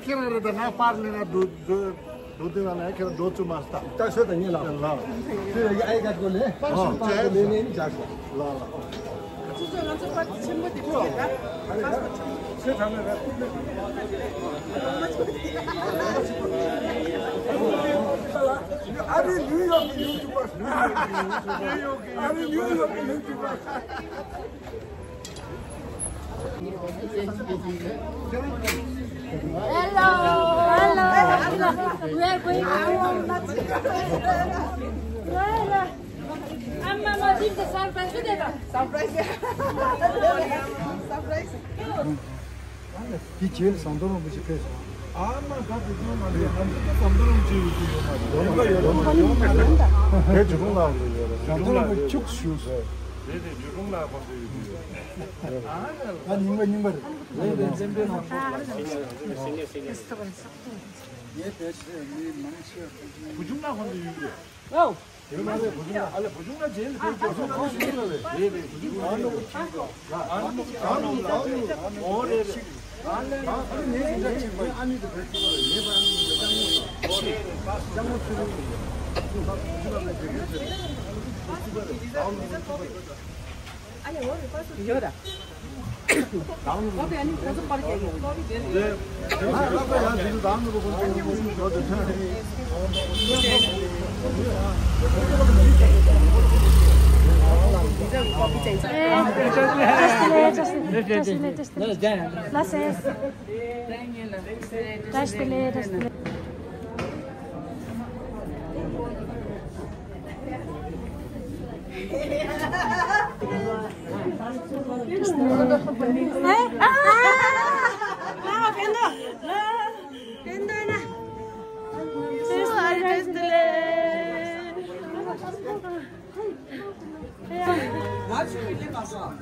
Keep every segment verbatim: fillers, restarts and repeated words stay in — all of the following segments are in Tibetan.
ཁྱེད་རང་རེད་ད་ང་པར་ནས་ང་འགྲོ་འགྲོ་འགྲོ་དུས་ང་ལ་ཁྱེད་རང་འགྲོ་ཚུལ་མ་ལྟ། ད་ཤོད་དང་ཉེ་ལ། ལ། དེ་ཡ་ཨའི་ག་གོ་ལེ། ཨོ་ཅེ་ལེ་ནས་ནི་ཇག་ལ་ལ། ང་ཚོ་ང་ཚོ་པར་ཆེན་པོ་དེ་ཕུལ་ཡོད་ད། ཁྱེད་ཚང་མས་ར། ཨ་རི་ནིའུ་ཡོག་གི་ཡུ་ཊུབ་པར། ཨ་རི་ནིའུ་ཡོག་གི་ཡུ་ཊུབ་པར། Hello. Hello. We are going to Amma Madin the surprise. Surprise. Surprise. དེ་རྗེས་ལ་ཟམ་གདོང་རིན་པོ་ཆེ་ཕེབས་སོང་། ཨ་མ་ད་དེ་ཚོ་ང་ཚོ་ང་ཚོ་ཟམ་གདོང་རིན་པོ་ཆེ་ཡོད་དུས་ཡོད་མ་རེད། ཡོང་ག་ཡོད་རེད། ཡོང་ག་ཡོད་རེད། དེ་ཇོ་ཁུང་ལགས་ཡོད་རེད། ཟམ་གདོང་རིན་པོ་ཆེ་ཁྱུག་ཞུ་སོང་། དེ་དེ་ཇོ་ཁུང་ལགས་ཁོང་ཚོ་ཡོད་དུས་ཡོད་རེད། ཨ་རྙིང་པ་རྙིང་པ་རེད། དེ་དེ་བཙན་པོའི་ཟམ་གདོང་ལགས་ཁོང་ཚོ་ཡོད་དུས་ཡོད་རེད། ངའི་བེད་སྤྱོད་མི་མང་ཆེ་བ་བུ་ཆུང་ལགས་ཁོང་ཚོ་ཡོད་རེད། ཨོ། དེ་མ་རེད། བུ་ཆུང་ལགས་ཨ་ལེ་བུ་ཆུང་ལགས་རྗེས་ལ་ཕེབས་ཀྱི་བུ་ཆུང་ཁོང་ཞིག་རེད། རེད་རེད། བུ་ཆུང་ལགས་ཨ་ནུ་ཨ་ནུ་ཨ་ནུ་ཨ་ནུ་ཨོ་རེད་རེད། ཨ་ལེ་ཨ་ནི་ངའི་ཞིག་འདྲ་གཅིག་པ་ཨ་ནི་དེ་བེད་སྤྱོད་རེད། ངའི་པ་ཨ་ནི་ལ་ཅང་མོ་ཨོ་རེད་རེད། ཅང་མོ་ཚུལ་རེད། བུ་ཆུང་ལགས་ཕེབས་ཀྱི་རེད། ཨ་ལེ་ཨོ་རེད། པ་སུ་ཡོད་ར།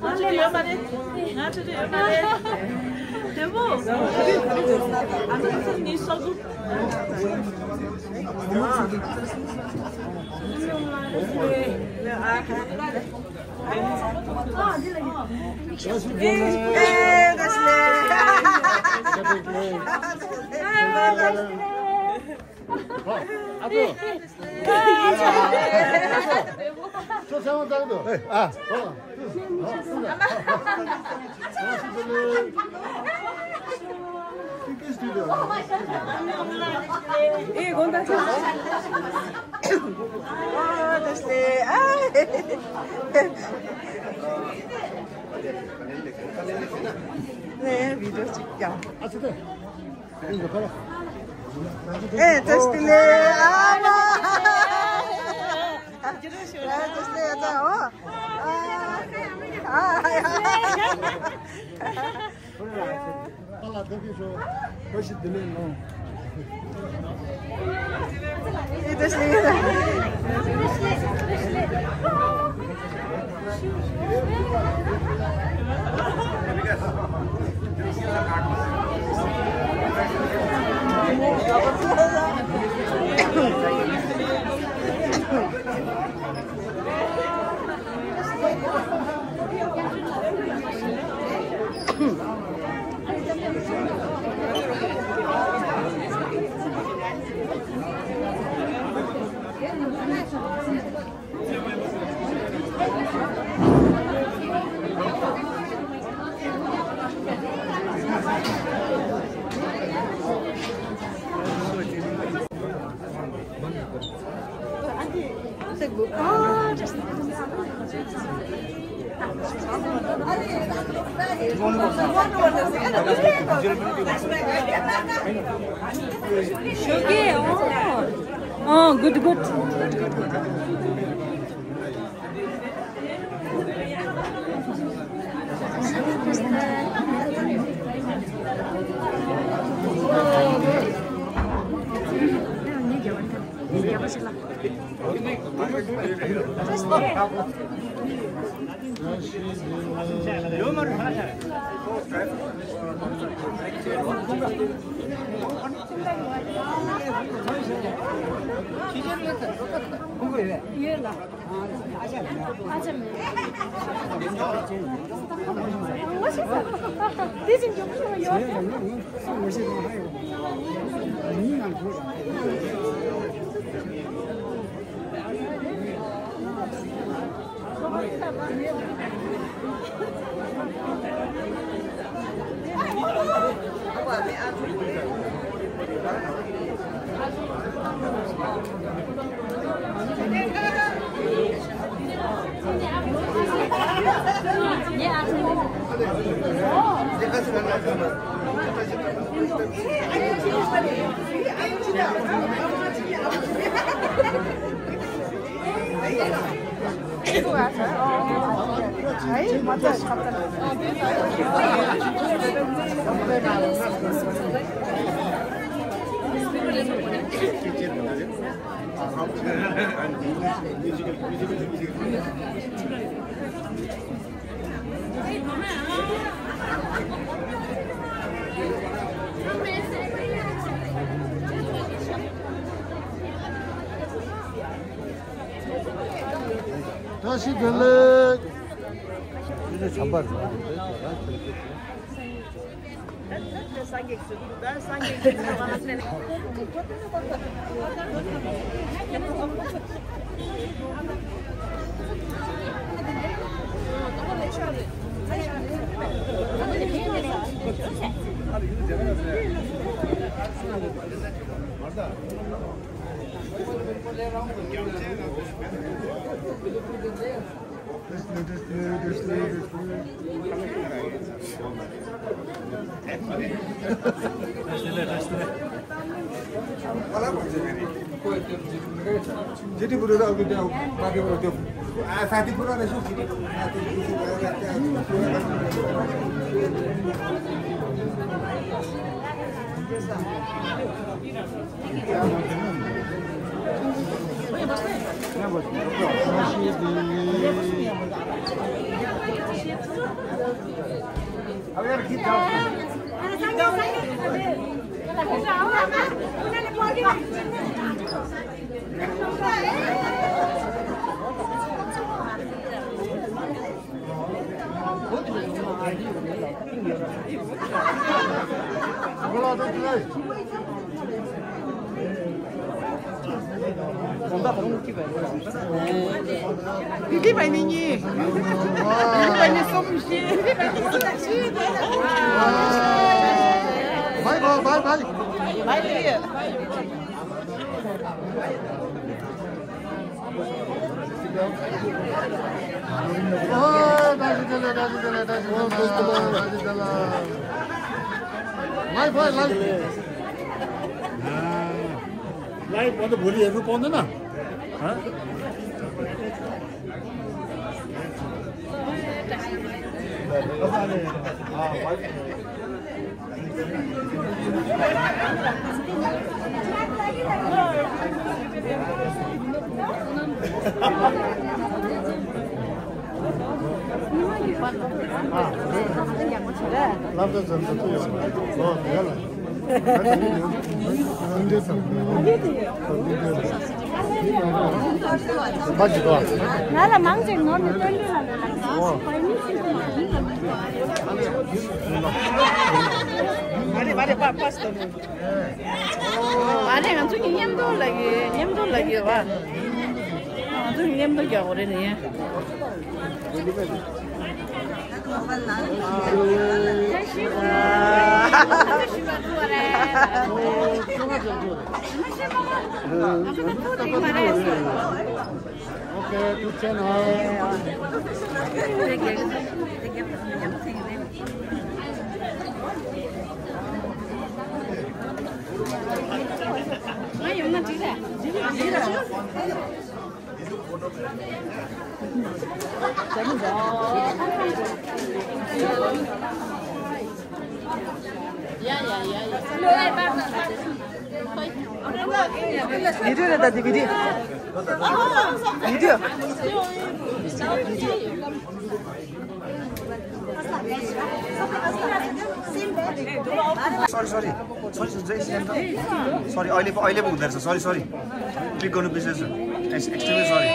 ང་ཚོ་ཡོད་མ་རེད། ང་ཚོ་ཡོད་མ་རེད། དེ་བོ། ང་ཚོ་ཚོ་ནི་སོ་སོ། ཨ་ཙི། ཁྱོད་སེམས་པ་བཏང་འདུག་ཨ། ཨེ་དགོངས་དག་ཨ་ད་སེ་ཨ། ནས་བི་ཌིའོ་གཅིག་ཀྱང་། ཨ་ཙི། ཨེ་བཀྲ་ཤིས་བདེ་ལེགས། ཨ་མ། བཀྲ་ཤིས་བདེ་ལེགས། ཨ་ཨ་ཨ། བཀྲ་ཤིས་བདེ་ལེགས་ལོ། ཨེ་བཀྲ་ཤིས་བདེ་ལེགས། Oh, good, good. ཡོད་ལ། ཨ་ཅག་མེད། ངོ་ཤེས་ས། དེ་བཞིན་མགྱོགས་པོ་ཡོང་ཡོད། བཀྲ་ཤིས་བདེ་ལེགས། ཆུ་ཚོད་བྱམས་པ་རེད། སངས་རྒྱས་སུ་ད་སངས་རྒྱས་ཀྱི་ཚོགས་ལ་ལེན། Bye bye bye bye. ཨོ། བཀྲ་ཤིས་བདེ་ལེགས། བཀྲ་ཤིས་བདེ་ལེགས། བཀྲ་ཤིས་བདེ་ལེགས། བཀྲ་ཤིས་བདེ་ལེགས། ལའིབ་ཧོ་ལའིབ། ལའིབ་པོ་འདི་བོ་ལི་ཡེ་ཧྥུ་པོ་འདི་ན། ཧ། ང་ལ་མང་ཆེ་ནོར་ནས་སྟོན་དུས་ལ་ལ་ལ། མ་རེད་མ་རེད། པ་པ་སྟོན། ཨ་ནི་ང་ཚོ་གཉིས་མཉམ་དུ་ལ་གི་མཉམ་དུ་ལ་གི་བ། ང་ཚོ་གཉིས་མཉམ་དུ་རྒྱག་དགོས་རེད་ནི། Okay, good channel. ཡ་ཡ་ཡ་ཡ། ཡི་རུ་རེད་ད་དེ་གི་དེ། Video. Sorry, sorry. Sorry, sorry, sorry, sorry, अहिले पो, अहिले पो हुँदो रहेछ। Sorry, sorry. Click गर्नु बिर्सेछु। Ex-, extremely sorry.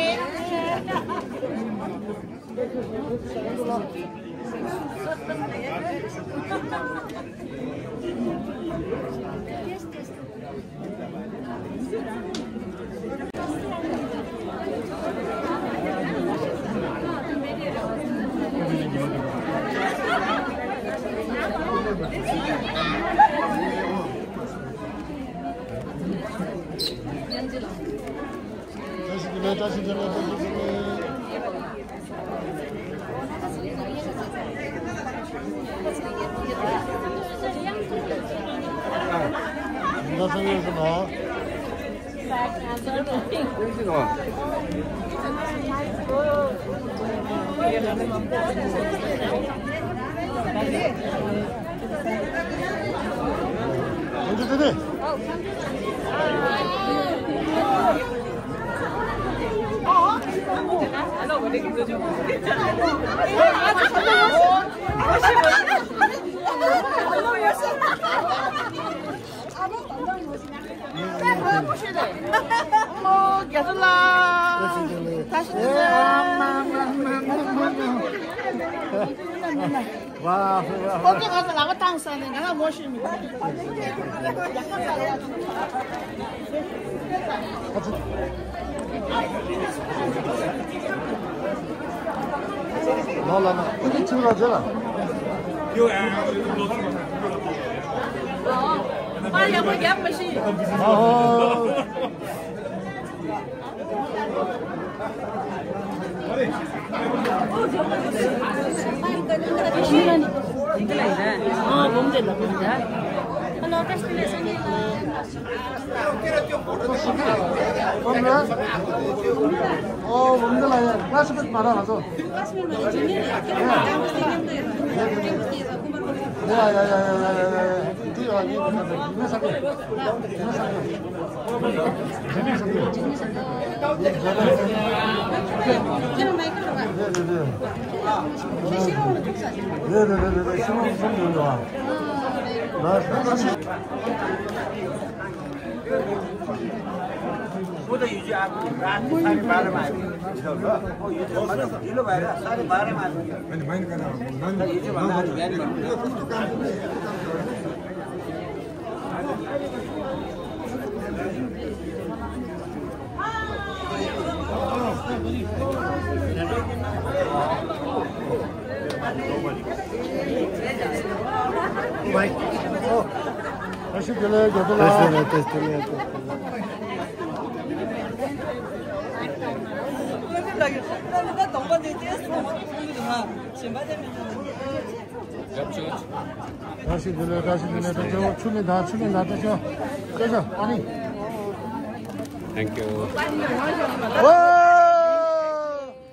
Thank you.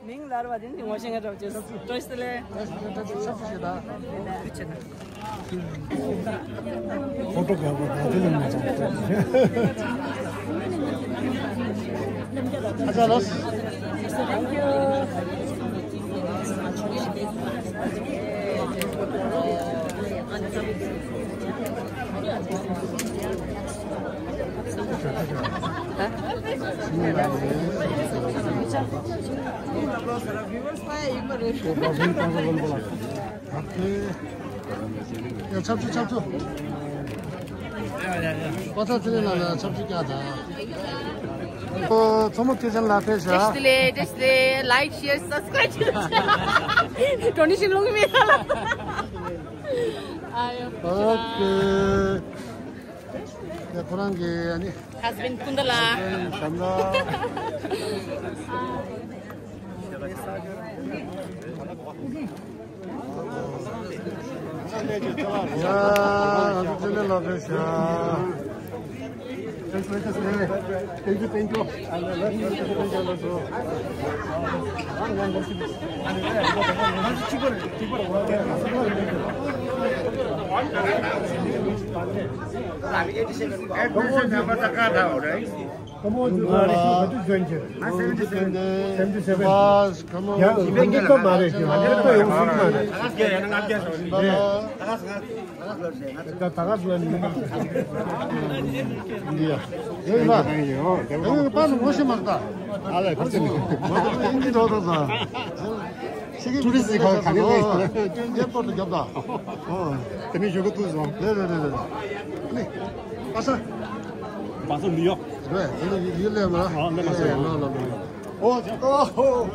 མིང་ལར་བ་དེ་ནི་ངོ་ཤེས་ང་འདྲ་བ་བྱས། བཀྲ་ཤིས་བདེ་ལེགས། ཕོ་ཊོ་དགའ་པོ་དགའ་དེ་ལ་མ་ཚང་། ཨ་ཅག་ལགས། ཡ་ཆབ་ཆུ་ཆབ་ཆུ། པ་ཚ་ཚེ་རིང་ལགས་ལ་ཆབ་ཆུ་བཀྱག་དང་། ཨོ་མཚོ་མོ་སྐྱིད་ཅན་ལགས་ཕེབས་ཤག་བཀྲ་ཤིས་བདེ་ལེགས། བཀྲ་ཤིས་བདེ་ལེགས། Like, share, subscribe། Donation ལོང་མེད་ལ། ཨ་ཡོ། ཨོ་ཀེ། ཡ་ཁོ་རང་གི་ཨ་ནི། Husband ཀུན་དགའ་ལགས། བྱམས་པ། ཡ་ང་ཚོ་ཅི་ནས་ལོག་གི་ཤག Thank you, thank you. Admission number ད་ག་ད་འོ་རེད། Come on, you are seventy-seven. Seventy-seven. Come on. ཡང་ལྔ་བརྒྱ་མ་རེད་ཀྱི། ལྔ་བརྒྱ་ཡོང་སྲིད་མ་རེད། ལྔ་བརྒྱ་ཡང་ལྔ་བརྒྱ་སོང་ནི་རེད། ད་ད་ག་ཟེར་ནི་ཡིན་ན། འདི་ཡ། ཡོད་ལ། ཡོད་པ་ནི་ངོ་ཤེས་མ་རེད་ད། ཨ་ལས་ཁོ་ཚོ་ནི། ང་ཚོ་ཀུན་གྱིས་འགྲོ་ད་ད། ཤི་གི་ཊུ་རི་སི་ག་ག་ནས་ལས། ཀྱེ་པོར་དུ་རྒྱབ་ད། ཨོ། དེ་ནི་ཞུ་གི་ཐུག་སོང་། རེད་རེད་རེད་རེད། ནི། པ་ས། བ་སོ་ནིའུ་ཡོག་རེད། དེ་ནི་ཡུལ་ལས་མ། ཨ་ལས་མ་སོང་། ལ་ལ་ལ། ཨོ། ཨོ།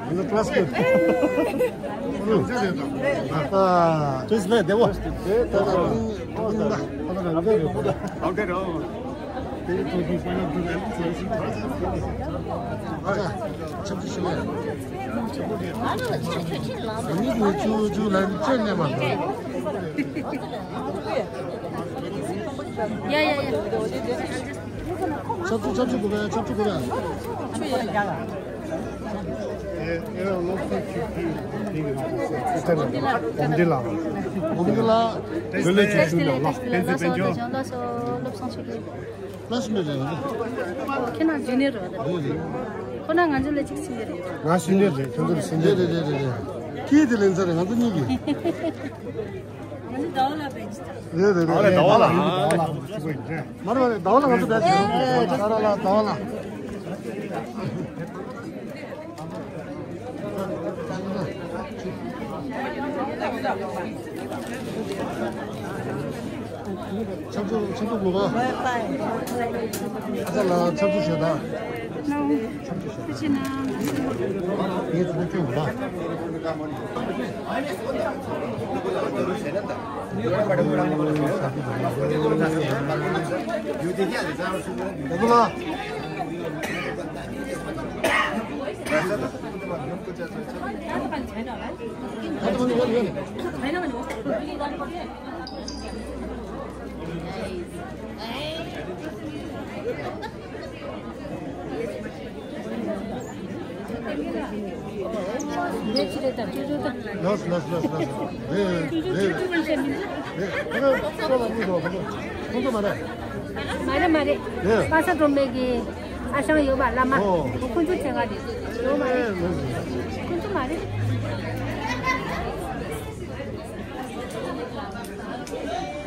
Hello, classmate. ཨ། ཏོག་ཙམ་ལས་བདེ་བོ། ཨ། ཆབ་ཆུ་ཞུ་ལ། ཨ་ནི་ཆུ་ཆུ་ལ་ཆུ་ནས་མ། ཡ་ཡ་ཡ། ཆབ་ཆུ་ཆབ་ཆུ་དགོས་པས། ཆབ་ཆུ་དགོས་པས། ཆུ་ཡ་ཡ། འོ་འདི་ལ། འོ་འདི་ལ། བོད་ལས་ཀྱི་ཆུ་ལ་ལ། བསྟན་འཛིན་དཔལ་འབྱོར། ལགས་སོ། སློབ་སྦྱོང་བྱེད་ཀྱི་ཡོད། ལགས་སོ། ཁྱེད་རང་ཇུ་ནི་ཡར་རེད། རེད་རེད། ཁོ་ན་ང་ཚོ་ལས་གཅིག་སེ་ནི་ཡར་རེད། ང་སེ་ནི་ཡར་རེད། ཁྱེད་ཚོ་ལས་སེ་ནི་ཡར་རེད། རེད་རེད་རེད་རེད། ཁྱེད་དེ་ལེན་ཚར་རེད། ང་ཚོ་གཉིས་ཀྱིས། ང་ཚོ་ཟླ་བ་ལ་བེད་སྤྱོད། རེད་རེད་རེད། ཨ་ལས་ཟླ་བ་ལ། མ་རེད་མ་རེད། ཟླ་བ་ལ་ང་ཚོ་བེད་སྤྱོད། ཨ་ར་ལ་ཟླ་བ་ལ། ཆབ་ཆུ་ཆབ་ཆུ་ལུག་པ། ཨ་ཙ་ལ་ཆབ་ཆུ་ཞོ་དང་། ཆབ་ཆུ་ཞོ་དང་། ངས་ཆུ་ལུག་ཁྱོད་ལ། ལ། ལགས་ལགས་ལགས་ལགས། རེད་རེད་རེད། ཁོ་ཚོ་མ་རེད། མ་རེད་མ་རེད། རེད། པ་ས་སྒྲོལ་མའི་གི་ཨ་ཞང་ཡོད་པ། བླ་མ། ཨོ། ཁོ་ཚོ་ཚན་ཁ་རེད། ཡོད་མ་རེད། ཁོ་ཚོ་མ་རེད།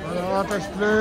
ཨ་ལ་ཨ་ཏ་ཤི་ལེ།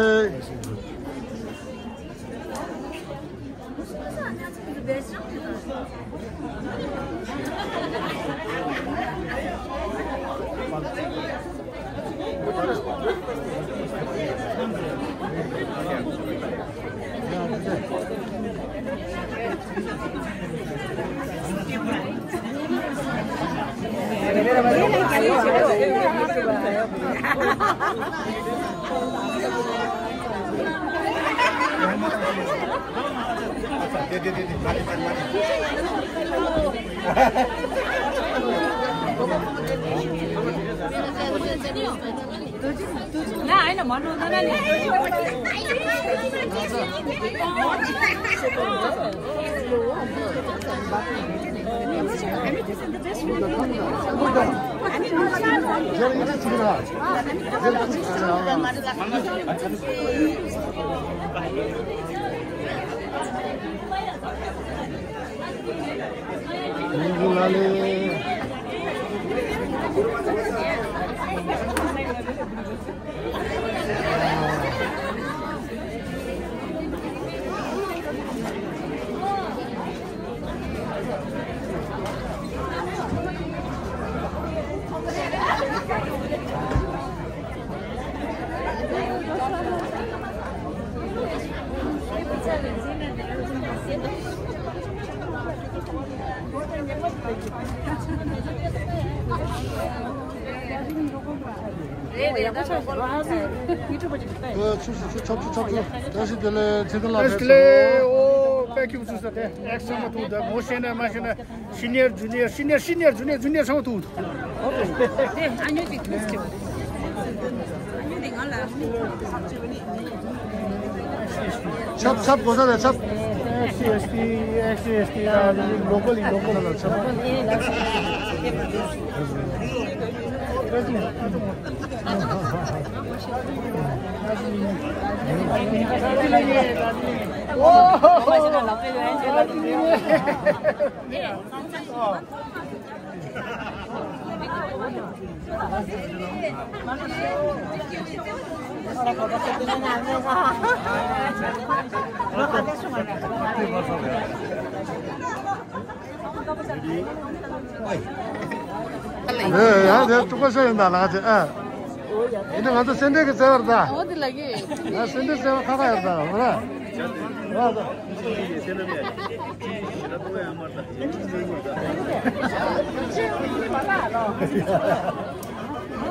ཨོ། ཆུ་ཆུ་ཆུ་ཆབ་ཆུ་ཆབ་ཆུ། བཀྲ་ཤིས་བདེ་ལེགས། ཚེ་བརྟན་ལགས། བཀྲ་ཤིས་བདེ་ལེགས། ཨོ། དཔེ་ཁྱུག་ཚུགས་ས་དེ་ཨེག་ཚང་མ་ཐུག་ད། མོ་ཤེས་ན་མ་ཤེས་ན། ཤི་ནེར་ཇུ་ནེར། ཤི་ནེར་ཤི་ནེར་ཇུ་ནེར་ཇུ་ནེར་ཚང་མ་ཐུག་ད། ཨ་ཉོ་ཅིག་ཐུག་ཅིག་ཆབ་ཆབ་གོ་ས་རེད་ཆབ། SC, ST, SC, ST, uh, local, local. ཡ་ཡ་དེ་ཐུག་པ་ཤ་ཡིན་ད་ལགས་ཅེ་ཨ། ཡིན་ན་ང་ཚོ་སེ་འབྲས་ཀྱི་རྩེ་བར་ད། ཨོ་དེ་ལ་གི། ང་སེ་འབྲས་རྩེ་བ་ཁ་ཁ་ཡར་ད་མ་ར། ང་ད།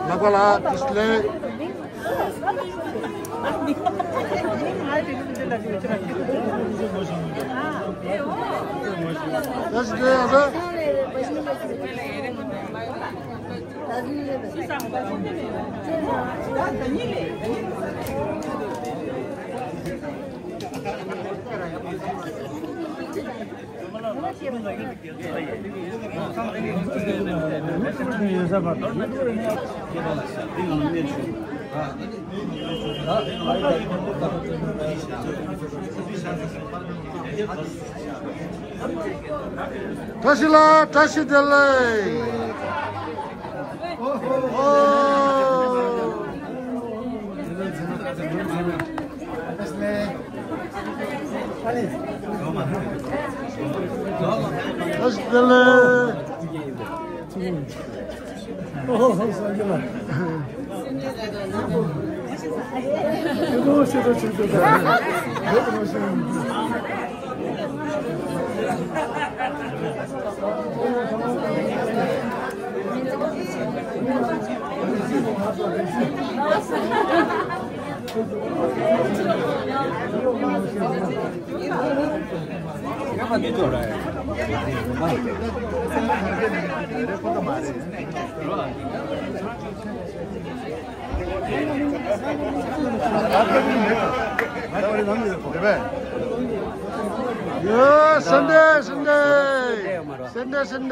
ལགས་པ་ལགས་དེ་སླེ། བཀྲ་ཤིས་ལགས་བཀྲ་ཤིས་བདེ་ལེགས། ཨོ། བཀྲ་ཤིས་བདེ་ལེགས། ཨོ་ཧོ་སངས་རྒྱས་ལ། ཤེས་རོགས་ཤེས་རོགས་བྱེད་དགོས་ད། ཡོ། སེ་འབྲས་སེ་འབྲས། སེ་འབྲས་སེ་འབྲས།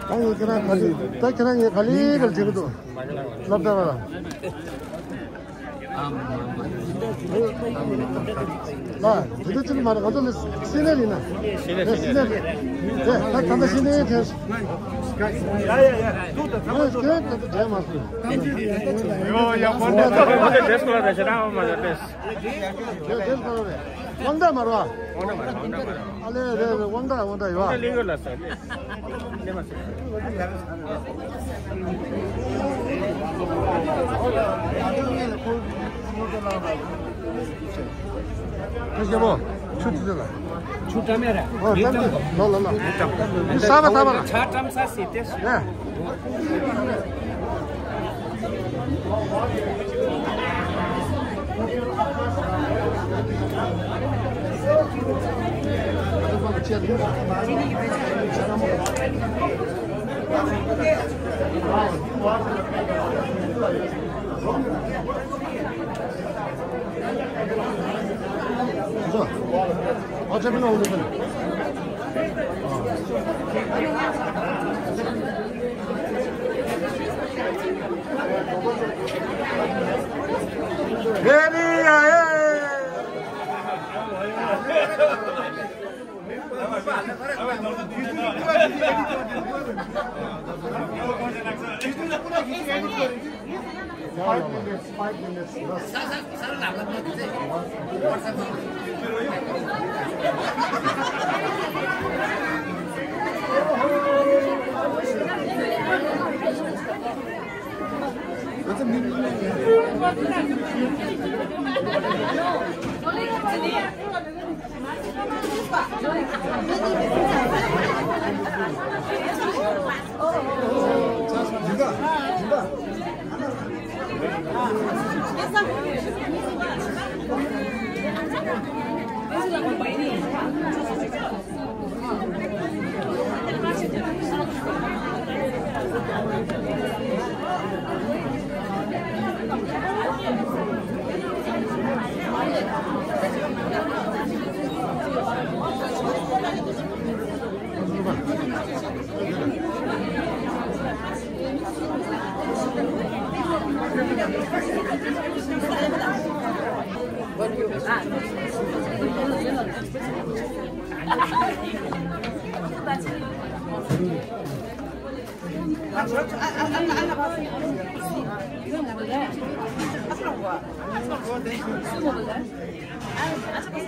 ད་ངས་ཁྱེད་རང་ག་ལེ། ད་ཁྱེད་རང་ངས་ག་ལེ་ག་ལེ་བྱེད་ཀྱི་འདུག་སློབ་གྲྭ་བ་ལ། ལ། དེ་འདྲ་ཅིག་མ་རེད། ང་ཚོ་ལ་སི་ནེར་ཡིན་ན། སི་ནེར་སི་ནེར། དེ་ད་ད་ལྟ་སི་ནེར་ཐེངས། ཡ་ཡ་ཡ། ཐུག་ད་ད་ང་ཚོ་ད་ད་འདྲ་མ་སོང་། ཡོ་ཡ། ཁོང་ཚོ་ད་ད་ད་དེ་སྐོར་ལ་ད་ཞེ་དྲག་མ་རེད་པས། དེ་དེ་སྐོར་ལ་རེད། དབང་གྲགས་མ་རེད་བ། དབང་གྲགས་མ་རེད། དབང་གྲགས་མ་རེད། ཨ་ལེ་རེད་རེད། དབང་གྲགས་དབང་གྲགས་ཡོད་བ། གླིང་ཡུལ་ལ་ཟེར། ཁ་ཤས་པོ། ཆུ་དེ་ལ། ཆུ་བཀྲམ་ཡ་ར། ཨོ་བཀྲམ་གི། ལོ་ལོ་ལོ། བཀྲམ། ས་བ་ས་བ་ར། ཆ་བཀྲམ་ས་སི་ཏེ། ཡ།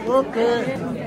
ཨོ་ཁེ།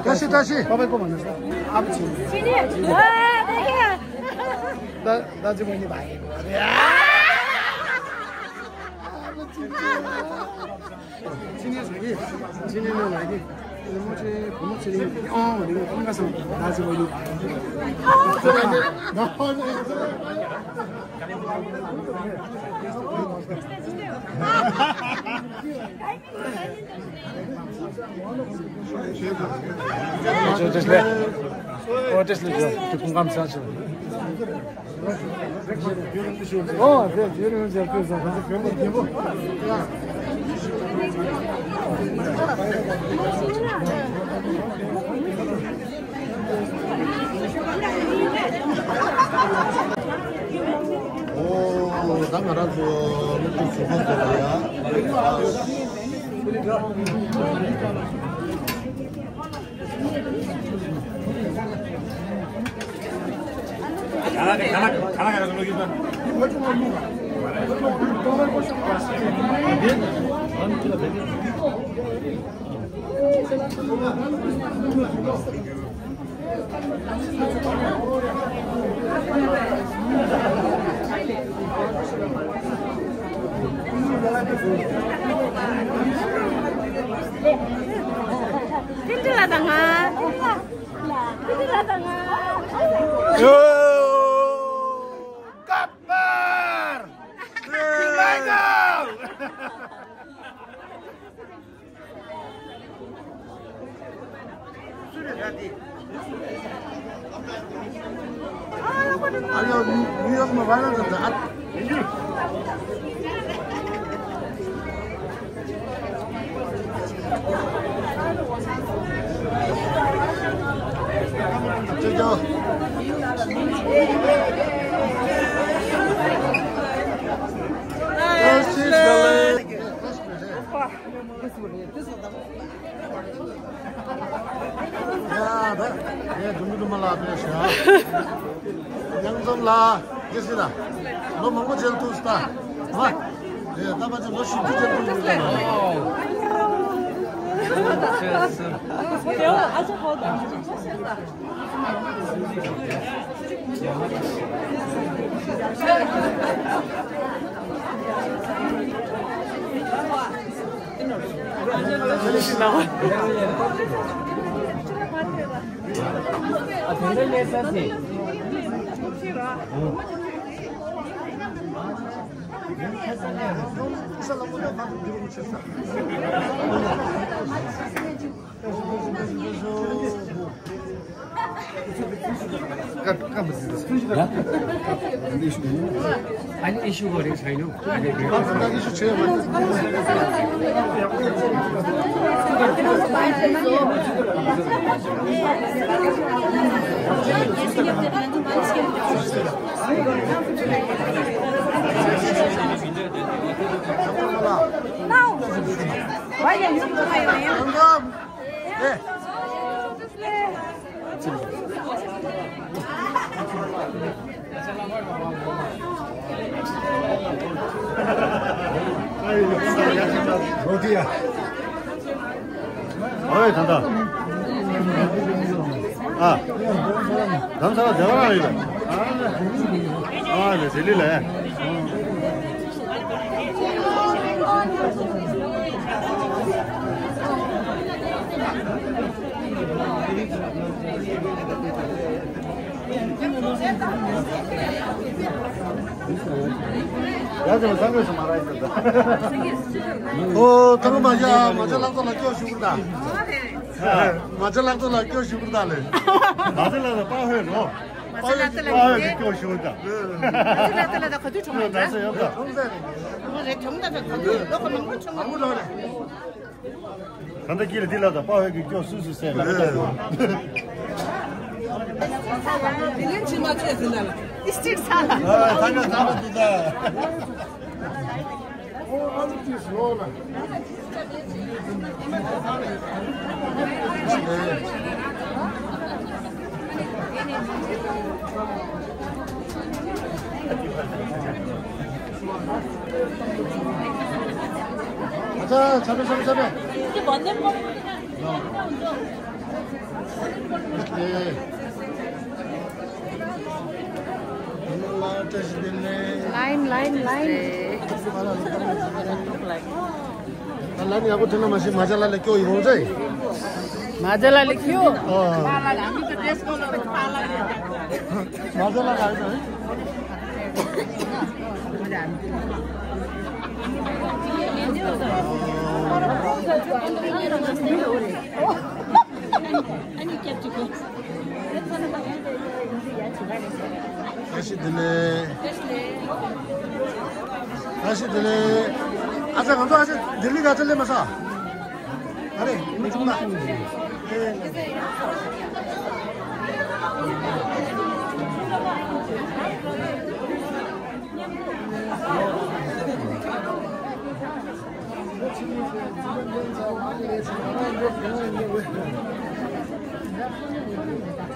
다시, 다시. 다, 다 집어니 봐. ཨོ། ད་ང་རང་ཚོ་སློབ་ཕྲུག་ཚོགས་ཁང་དེ་ལ་ཡ། ཏིན་ཏི་ལ་དང་ང་། ཏིན་ཏི་ལ་དང་ང་། ཡོ། ཀ་པར། ཀི་མའི་ཀལ། ཡ་ད། ངས་འགྲོ་མི་འགྲོ་མ་ལ་ཕེབས་ཤག་མཉམ་འཛོམས་ལ་དགེ་སྲིད་ལ། ལོ་མང་པོ་མཇལ་ཐུབ་སྟ། ཧ། ཨེ་ད་པ་ཅི་ལོ་བཞི་བཅུ་མཇལ་ཐུབ་ཡོད་ཀྱང་། ཀ་ཀ་མ་ཟིན། ཡ། ཨ་ནི་ཨི་ཤུ་གོ་རེ་ཆ་ཡོ། ཨ་ནི་ཨི་ཤུ་ཆེ་ཡོ། ཨོའི་ད་ལྟ། ཨ། དམ་ཚ་བ་རྒྱ་གར་རང་ཡིན་ལ། ཨ་ལེ་ལྡི་ལི་ལ། ཡ་ཅང་སང་གོས་སུ་མ་ར་ཡིན་ད། ཨོ་ཐང་མ་ཡ་མ་ཅ་ལག་ཏོ་ལ་སྐྱོ་ཞུ་གི་ད། མ་ཅ་ལག་ཏོ་ལ་སྐྱོ་ཞུ་གི་ད་ལེ། མ་ཅ་ལག་ཏོ་པ་ཧོས་རོ། མ་ཅ་ལག་ཏོ་ལ་པ་ཧོས་ཀྱི་སྐྱོ་ཞུ་གི་ད། མ་ཅ་ལག་ཏོ་ལ་ད་ག་དུས་ཆུང་མ་ད་ད་ས་ཡོད་ད། ཨོ་རེད་ཆུང་ད་ད་ག་དུས་ལོ་ག་མང་པོ་ཆུང་མ་མང་པོ་ལོ་རེད། གང་ལྟར་ཀི་ལ་འདི་ལ་དང་དཔའ་བོའི་གི་སྐྱོ་སུ་སུ་སེ་ལ། དེ་ལན་ཕྱི་མ་ཚེ་ཟིན་ལ་ཨིས་ཊིག་ས་ལ། ཨ་ཐ་ན་ཐ་ན་འདི་ད། ཨ་ཅག་ཆ་པེ་ཆ་པེ་ཆ་པེ། ལའིན་ལའིན་ལའིན། ད་ལན་ཡག་པོ་ཐོན་ན་མ་ཤེས་མ་ཅ་ལག་ལ་སྐྱོ་ཡི་རོང་ཚེ། མ་ཅ་ལག་ལ་སྐྱོ། ཨོ། མ་ཅ་ལག་ག་ཡིན་ན། ཨ་ཤི་དེ་ལས། ཨ་ཤི་དེ་ལས། ཨ་ཅག་ང་ཚོ་ཨ་ཅག་ལྡི་ལི་ག་ཚོད་སླེབས་མ་སོང་། ཨ་རེ་མི་ཆུང་མ།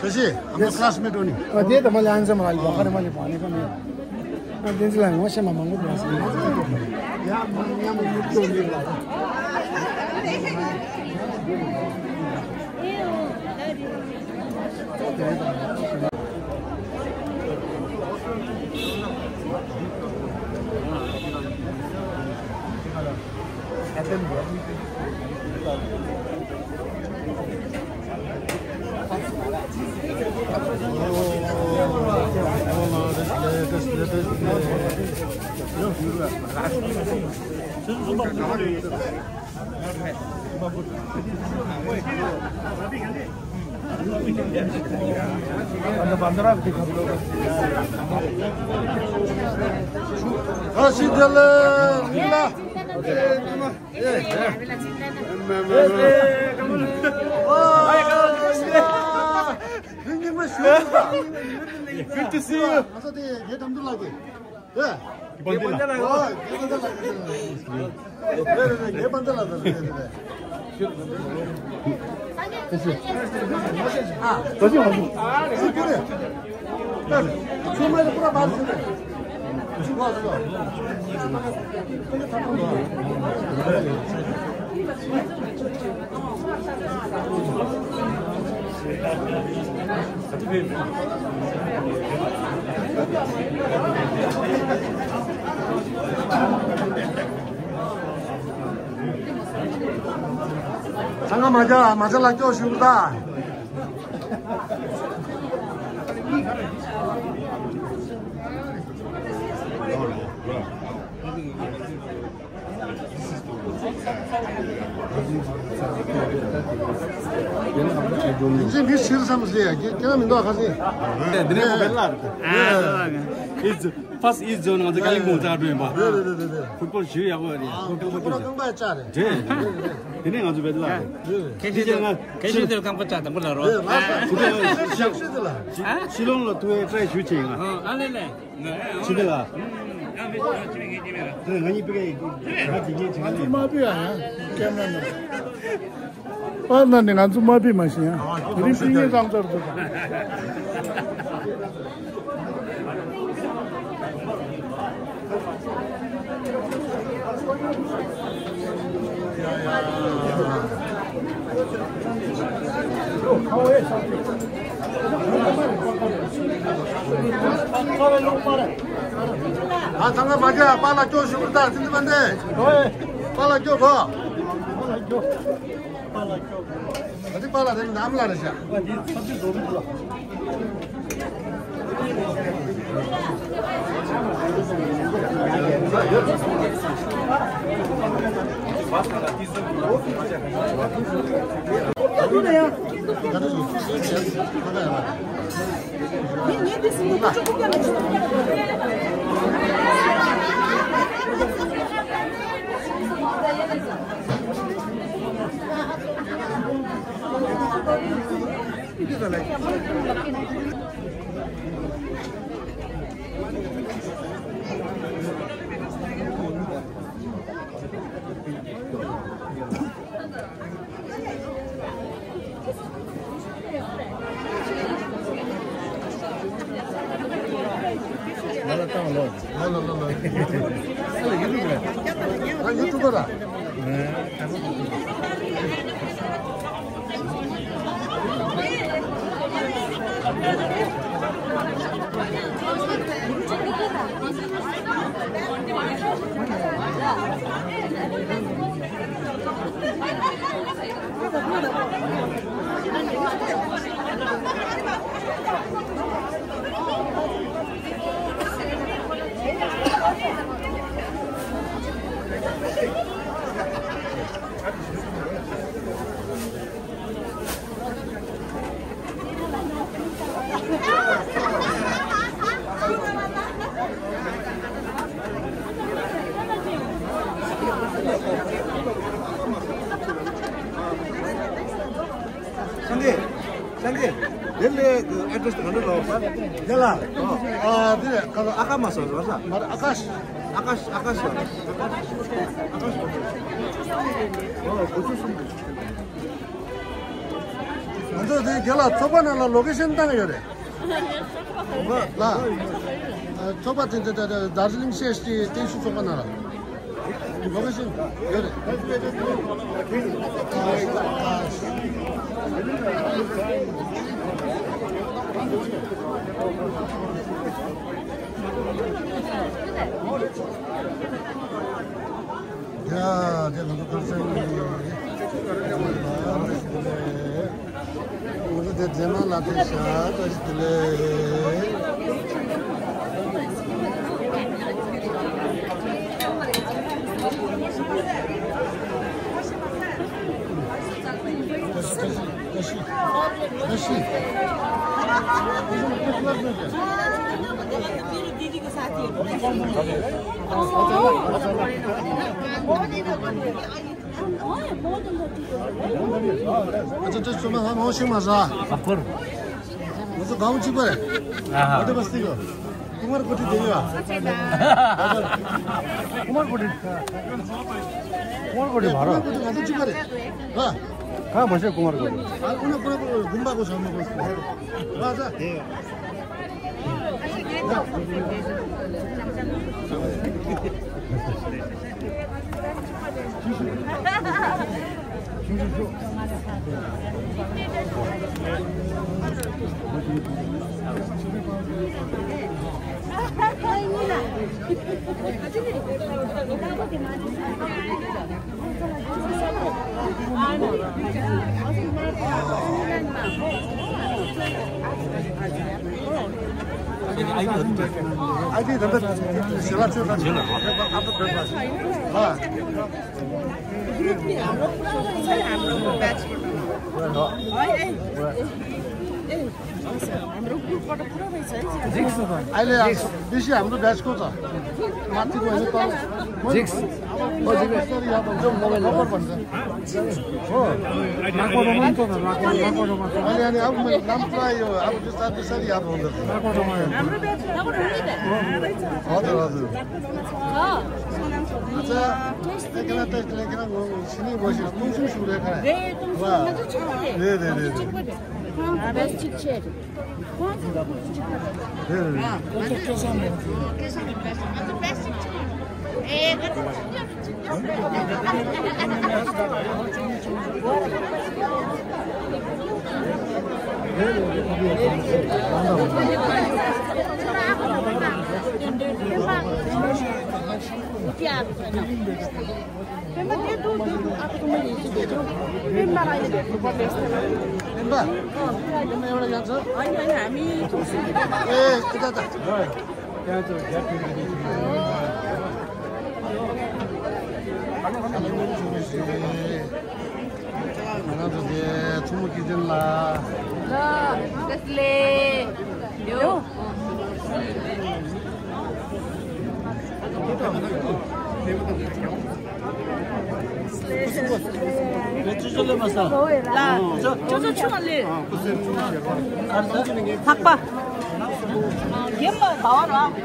ཁ་ཤས་ཨ་མ་ཁ་ལ་སི་མེ་ཊི་འོ་ནི། ཨ་དེ་ད་མ་ལ་ཨན་ཟ་མ་ལ་ལ་ཁ་རེ་མ་ལ་པ་ནི་ཁ་མེ། ཨ་དེ་ཚོ་ལ་ངོ་ཤེས་མ་མང་པོ་འདུག་ཟེར། ཡ་མ་ཉམས་མ་ཉམས་ཅོ་མི་ལ། Good to see you. ཚང་མ་མ་ཅ་མ་ཅ་ལག་སྐྱོ་ཞུ་ད། ཡིན་གཅིག་མི་ཕྱིར་བསམ་ཟེར་ཡ་ཁྱེད་རང་མི་འདུག་ཁ་སེ། འདི་ནས་ཁོ་བེད་ལ། ཨ་ཨིས་ཕར་སི་ཊི་ཨིས་ཊི་ཛོན་ང་ཚོ་ཀ་ལིང་པོང་རྩ་འགྲོ་ཡིན་པ། རེད་རེད་རེད་རེད། ཕུཊ་བོལ་ཞུ་ཡག་པོ་རེད། ཁོ་རྐང་པ་ཀུ་ར་རྐང་པ་བཅག་རེད། རེད། དེ་ནས་ང་ཚོ་བེད་ལ། རེད། ཁྱེད་ཀྱིས་ང་ཁྱེད་ཀྱིས་དེར་རྐང་པ་བཅག་དང་པོ་ལ་རོ། རེད་ལགས་སོ། ཁུ་ཁྲག་ཤག་ཤོད་དེ་ལ། ཤི་ལོང་ལ་ཐུག་ཡའི་ཊ་རའི་ཞུ་བྱེད་ང་། ཨ་ལེ་ལེ། ཕྱི་དེ་ལ། ང་གཉིས་པའི་ང་གཉིས་པའི་ཀེམ་ར་ནང་། པར་ན་ནི་ང་ཚོ་མ་ཕི་མ་ཤེས་ཡ། རིམ་པིན་ཡིན་རང་ཚར་འདུག་ཨ་ཚང་མ་མ་རྒྱག་པཱ་ལགས་སྐྱོ་ཞུ་གི་རེད་ད་ཚིག་འདི་མ་འདི། པཱ་ལགས་སྐྱོ་གོ། ད་ཚིག་པཱ་ལགས་རེད་ནམ་ལ་རེད་ཤག་སངས་རྒྱས། སངས་རྒྱས། དེ་ལས་ཀྱི་ཨེ་ཌི་རེ་སི་དེ་ག་འདྲ་ལབ་པ། རྒན་ལགས། ཨ་དེ་ག་ལ་ཨ་ཁ་མ་སོ་རོ་ས། མ་རེད་ཨ་ཀ་ཤ། ཨ་ཀ་ཤ་ཨ་ཀ་ཤ། ཨ་ཀ་ཤ། ཨོ་དགུ་བཅུ་གསུམ་གྱི། ང་ཚོ་དེ་རྒན་ལགས་ཚོགས་པ་ནང་ལ་ལོ་ཀེ་ཤན་བཏང་ཡོད་རེད། ལ། ཚོགས་པ་དེ་དེ་དེ་དར་ཇི་ལིང་ཤེས་ཀྱི་ཏེང་ཤུ་ཚོགས་པ་ནང་ལ། ལོ་ཀེ་ཤན་ཡོད་རེད། ཡ། དེ་ང་ཚོ་ཁ་སང་གི་ང་ཚོ་དེ་རྗེས་མ་ལ་ཕེབས་ཤག་བཀྲ་ཤིས་བདེ་ལེགས། བཀྲ་ཤིས་བཀྲ་ཤིས་བཀྲ་ཤིས། ང་ཚོ་གང་གཅིག་པ་རེད། ཨ་ཧ། ཨ་དེ་བ་སྟི་གོ། ཀུ་མར་ཀོ་ཏི་དེ་ཡོད། ཀུ་མར་ཀོ་ཏི། ཀུ་མར་ཀོ་ཏི་མ་རེད། ང་ཚོ་གཅིག་པ་རེད། ཨ། གང་མ་ཤེས་ཀུ་མར་ཀོ་ཏི། ཨ་ཀུ་མར་ཀོ་ཏི་དགོན་པ་གོ་ཆགས་མ་གོ། ཨ་ས། आइडी धन्दा सिला छु का सिला। Group ni hamro pura wai sai hamro batch ko. Ai ai. ए, hamro group बाट pura wai sai. अहिले बेसी हाम्रो ब्याचको छ। माथिको होइन, तल। जिक्स। अब बिस्तारै याद हुन्छ, मोबाइल नम्बर भन्छ। हो। राको रोमन त राको, राको रोमन। अहिले अनि अब मैले नाम पुरा यो, अब बिस्तारै बिस्तारै याद हुँदैछ। राको रोमन। हजुर, हजुर। अच्छा, एकरा टेस्ट लेखेर म सिनी बसी तुमसुम सुरे खा। ए, तुमसुम हजुर छ। दे, दे, दे, दे। बेस्ट चिक छे। दे, दे, दे। ང་རང་ཚོ་དེ་ཐུ་མོ་སྐྱིད་ལྡན་ལ། ལ། བཀྲ་ཤིས་བདེ་ལེགས། ཡོ། ལ། ཅོ་ཅོ་ཆུ་མ་ལེ། ལྷག་པ། རྒན་པ་ཟླ་བ་ར།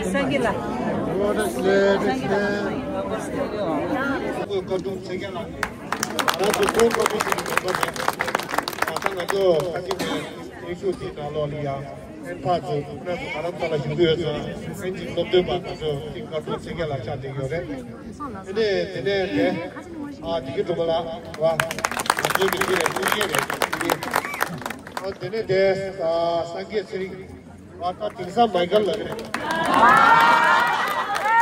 སངས་རྒྱས་ལ། བཀའ་དྲུང་ཚེ་རྒྱ་ལགས། ང་ཚོ་ཁོང་བཀའ་དྲུང་ཚེ་རྒྱ་ལགས། ད་ང་ཚོ་ཁ་ཅིག་ནས་ཡེ་ཤུ་དེའི་ནང་ལོགས་ལ་ཡ། ཨེ་ཕ་ཚོ་ང་ཚོ་རྡ་རམ་ས་ལ་བཞུགས་ཀྱི་ཡོད་ཙང་ཨེ་ཅིག་སློབ་སྟོན་པ་ང་ཚོ་ཅིག་བཀའ་དྲུང་ཚེ་རྒྱ་ལགས་ཆགས་བསྡད་ཡོད་རེད། དེ་ནས་དེ་ནས་དེ་ཨ་དེ་གི་སྒྲུང་ལ་བ་ང་ཚོའི་མི་དེ་རེད། ཀུན་མཁྱེན་རེད། ཨ་དེ་ནས་དེ་ཨ་སངས་རྒྱས་ཚེ་རིང་། ཨ་ད་དེང་སང་མའི་ཀལ་ལ་རེད།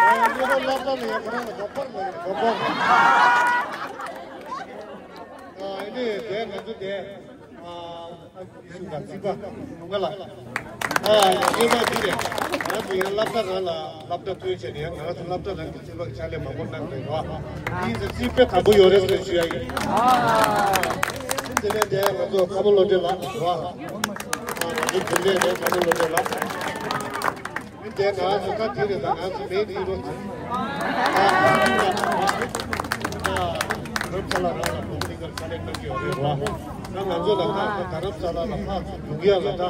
ཨ་ཉེ་རོ་སློབ་གྲྭ་ལ་ཡ་ཁོ་རང་ལ་གོ་པར་ལ་རེད། གོ་པར། ཨ་ཨེ་ནས་དེ་ང་ཚོ་དེ་ཨ། ཤུགས་དང་རྩིས་པ་ང་ལ། ཨ་ཡ་ཉེས་པ་འདི་རེད། ང་ཚོ་ཡང་སློབ་གྲྭ་རང་ལ་སློབ་གྲྭ་ཐོན་བྱས་ནས་ཡང་ང་ཚོ་སློབ་གྲྭ་རང་གི་རྩིས་པ་གི་ཕྱག་ལས་མང་པོ་གནང་དགོས་རེད་བ། དེའི་ཚེ་རྩིས་དཔེ་དག་པོ་ཡོད་རེད་ཟེར་ཞུ་ཡ་ཡིན། དེ་ནས་དེ་ང་ཚོ་ཀརྨ་བློ་གྲོས་ལགས་རེད་བ། ང་ཚོ་རྒྱུན་ལས་རེད། ཀརྨ་བློ་གྲོས་ལགས། དེ་ང་ཚོ་ད་དེ་རེད། ད་ང་ཚོ་མེད་དེ་རོ། རབ་ཚ་ལ་རང་ལ་ཁོང་སིང་གར་ཚ་ལེ་གནང་གི་ཡོད་རེད་བ། ད་ང་ཚོ་ལ་ད་ད་རབ་ཚ་ལ་ལ་ཕར་ཚུར་འགྲོ་གི་ཡ་ལ་ད་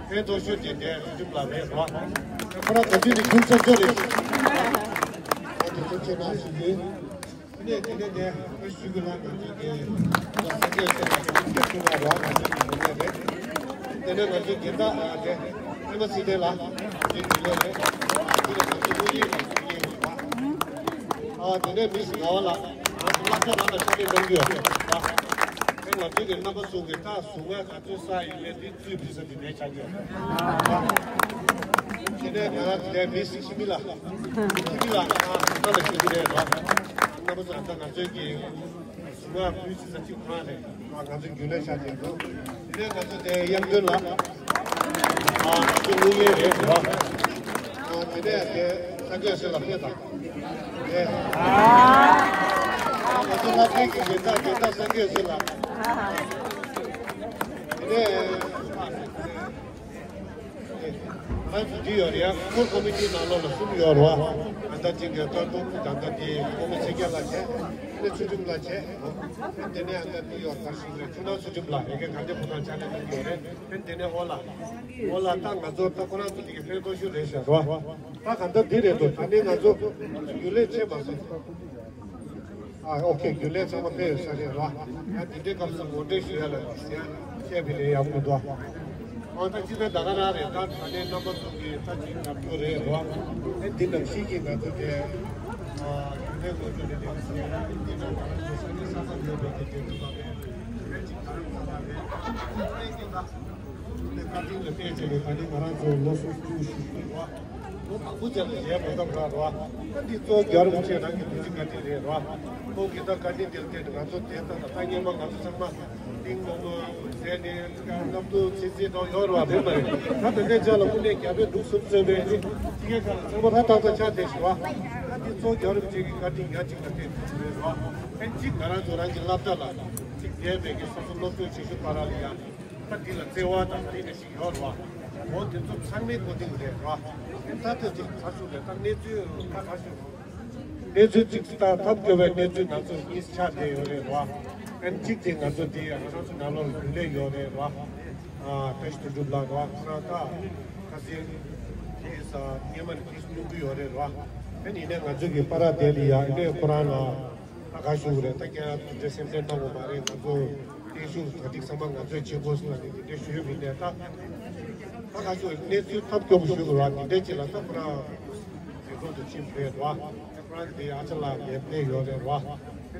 ཕན་ཐོགས་ཤོས་དེ་འདྲའི་ཚུལ་ལ་མེད་བ། ཁོ་རང་ག་དུས་ནས་ཁྱུང་ཚ་ཅོ་རེད། ད་དེ་ཚོ་ཁྱེད་ན་ཞུ་གི་ཡིན། དེ་ནས་དེ་ནས་དེ་ཨེ་ཞུ་གི་ལ་ང་ཚོ་གི་ས་སྐྱ་ཟེར་ལ་ཁྱུང་ཚ་ཅོ་ལ་ར་ང་ཚོ་གི་ཡོད་ནས་རེད། དེ་ནས་ང་ཚོ་དགེ་ད་དེ་ཨེ་མ་སི་དེ་ལ་དེ་ཡོད་ནས་རེད། དེ་ནས་ང་ཚོ་དངོས་གཞི་ལ་དེ་ཡོད་པ། ཨ་དེ་ནས་མི་ཞིག་ང་བ་ལ་ང་ཚོ་བསླབ་བྱ་ནང་ལ་ཤ་མེད་གཏོང་རྒྱུ་ཡོད་རེད་པ། ཨེ་ང་ཚོ་གི་རྣམ་པ་ཚོ་གི་ད་གཟུངས་སྔགས་ག་ཚོད་བསགས་ཡིན་མིན་དེ་ཚུར་ཕུལ་ས་དེ་ནས་ཆགས་ཀྱི་ཡོད་རེད། དེ་ནས་ང་རང་དེ་ནས་མི་ཞིག་ཤི་མི་ལ་ཤི་མི་ལ་ང་ང་ལ་ཞུ་གི་རེད་ར། རྣམ་པ་ཚོ་ད་ང་ཚོའི་གི་གཟུངས་སྔགས་ཕུལ་ས་གཅིག་ཁོ་རང་རེད། ང་ཚོ་རྒྱུན་ལས་ཤག་ཅིག་འདུག་དེ་ནས་ང་ཚོ་དེ་དབྱངས་སྒྲོན་ལགས། ང་ཚོ་དངུལ་གཉེར་རེད་ར། དེ་ནས་དེ་ས་སྐྱ་ཟེར་ལ་ཕེབས་དང་། ང་ཚོ་ལྷ་ལྡན་གྱི་དགེ་རྩ་དགེ་རྩ་སངས་རྒྱས་ཟེར་ལ། དེ་ནས་ང་ཚོ་འདི་ཡོད་རེད་ཡ། ཁོར་ཀོ་མི་ཊི་ནང་ལོགས་ལ་གསུམ་ཡོད་རེད་བ། ད་ལྟ་ཅིག་གི་ཏོག་ཏོག་ད་ལྟ་དེ་ཀོ་མི་ཚེ་རྒྱ་ལགས་བྱས། དེ་ནས་ཚུལ་ཁྲིམས་ལགས་བྱས། དེ་ནས་ད་ལྟ་འདི་ཡོད་གར་ཞིག་རེད། ཆུ་ནང་ཚུལ་ཁྲིམས་ལགས་ཡ་གི་ག་འདྲ་ཕོ་བྲང་ཆ་ནས་གནང་གི་ཡོད་རེད། དེ་ནས་ཨོ་ལགས། ཨོ་ལགས་ད་ང་ཚོ་ད་ཁོ་རང་ཚོ་དེ་གི་ཕན་ཐོགས་ཤོས་རེད་ཤག་རོ། ད་ག་འདྲ་འདི་རེད་འདུག་ད་ནི་ང་ཚོ་རྒྱུན་ལས་བྱེད་མ་སོང་། ཨ་ཨོ་ཁེ། རྒྱུན་ལས་ཚང་མ་ཕེབས་ཡོད་ས་རེད་ར། ཡང་འདི་འདྲའི་སྐབས་སུ་ངོ་སྤྲོད་ཞུ་ཡ་ལ་ཡང་བཤད་པ་ལས་ཡག་པོ་འདུག་ཨ་ད་སྤྱི་པའི་ད་ག་རང་རེད། ད་ད་ནི་རྣམ་པ་ཚོ་གི་ད་ཅིག་ལབ་རྒྱུ་རེད་ར། ཨེ་འདི་ནང་བཞིན་གྱི་ང་ཚོ་གི་ཨ་རྒྱུན་ལས་ངོ་སྤྲོད་ལས་དེ་བྱས་ཡ་འདི་ནང་ང་ཚོ་ས་གནས་ས་མཚམས་ཡོད་པའི་གི་དེ་འདུག་པ་རེད། ཨེ་ཅིག་ད་རང་ས་མ་རེད། ཨེ་འདི་ད། དེ་བཀའ་དྲིན་ལ་བརྟེན་བྱས་ནས་ད་ནི་ང་རང་ཚོ་ལོ་སུམ་ཅུ་བཞི་བཅུ་བ། ལོ་མང་པོ་ཅིག་ལ་ལས་མ་བཏབ་ར་ར། ད་འདི་གཙོ་བོ་རྒྱལ་བ་རིན་པོ་ཆེ་རང་གི་ཐུགས་རྗེ་བཀའ་དྲིན་རེད་ར། ཁོང་གིས་ད་བཀའ་དྲིན་དེ་ལ་བརྟེན་ནས་ང་ཚོ་དེ་ལྟ་ད་ད་སྔོན་མ་ང་ཚོ་ཚང་མ་ ཟས་ནི་སྣབས་དུ་ཚིལ་ཚིལ་དང་ཡོད་རེད་བ། རེད་མ་རེད། ད་དེ་འདྲའི་ཆ་ལ་དངོས་གནས་རྒྱ་བོད་འབྲུག་གསུམ་བཙན་པའི་ནི་ཕྱི་རྒྱལ་ཁག་ལ་ཚང་མ་ད་ཏག་ཏག་ཆགས་བསྡད་ཤག་བ། ད་འདི་ཚོ་རྒྱལ་རབས་ཅན་གྱི་བཀའ་དྲིན་ཡ་གཅིག་ལ་བརྟེན་ཐུབ་རེད་བ། ཕན་གཅིག་ང་རང་ཚོ་རང་གི་སློབ་གྲྭ་ལ་གཅིག་བསྡད་པའི་གི་སོ་སོ་སློབ་ཕྲུག་ཆེ་ཤོས་བར་ལ་ཡ། ད་འདི་ལ་བརྩེ་བ་དང་དེ་འདྲ་ཞིག་ཡོད་རེད་བ། འོ་དེ་ཚོ་ཚང་མའི་གོ་རྟིང་རེད་བ། ད་ལྟ་ཅིག་ཚར་ཤུགས་རེད། ད་གནས་ཚུལ་ཁ་ཁ་ཤོད། གནས་ཚུལ་གཅིག་ལྟར་ཐབས་སྐྱོ་བའི་གནས་ཚུལ་ང་ཚོ་གཉིས་ཆགས་བསྡད་ཡོད་རེད་བ། ཨན་གཅིག་དེ་ང་ཚོ་དེ་ང་རང་ཚོ་ནང་ལོགས་ལ་རྒྱུན་ལས་ཡོད་རེད་བ། ཨ་བཀྲ་ཤིས་དོན་གྲུབ་ལགས་རེད་བ། ཁོ་རང་ད་ཁ་སང་དེ་ས་སྔོན་མ་ནས་དེ་སྙུང་གི་ཡོད་རེད་བ། ཨན་ཡིན་ནའི་ང་ཚོ་གི་པ་ར་དེ་ལ་ཡ་ཡིན་ནའི་ཁོ་རང་ལ་ད་ག་ཞུ་གི་རེད། ད་ཁྱེད་རང་དེ་འདྲ་སེམས་ཁྲལ་གནང་དགོས་མ་རེད། ང་ཚོ་བརྟན་བཞུགས་ག་ཏིག་ཚང་མ་ང་ཚོས་བྱེད་དགོས་ཟེར་ལ་ནི་དེ་འདྲ་ཞུ་ཡོད་མིན་ནས་ད། ད་ག་ཞུ་གནས་ཚུལ་ཐབས་སྐྱོ་པོ་ཞུ་དགོས་ར་དེ་འདྲ་ཅིག་ལ་ད་ཁོ་རང་། དེ་ཚོ་དུ་ཕྱིན་པ་རེད་བ། ཁོ་རང་གི་ཨ་ཅག་ལགས་ནས་ཕེབས་ཡོད་རེད་བ།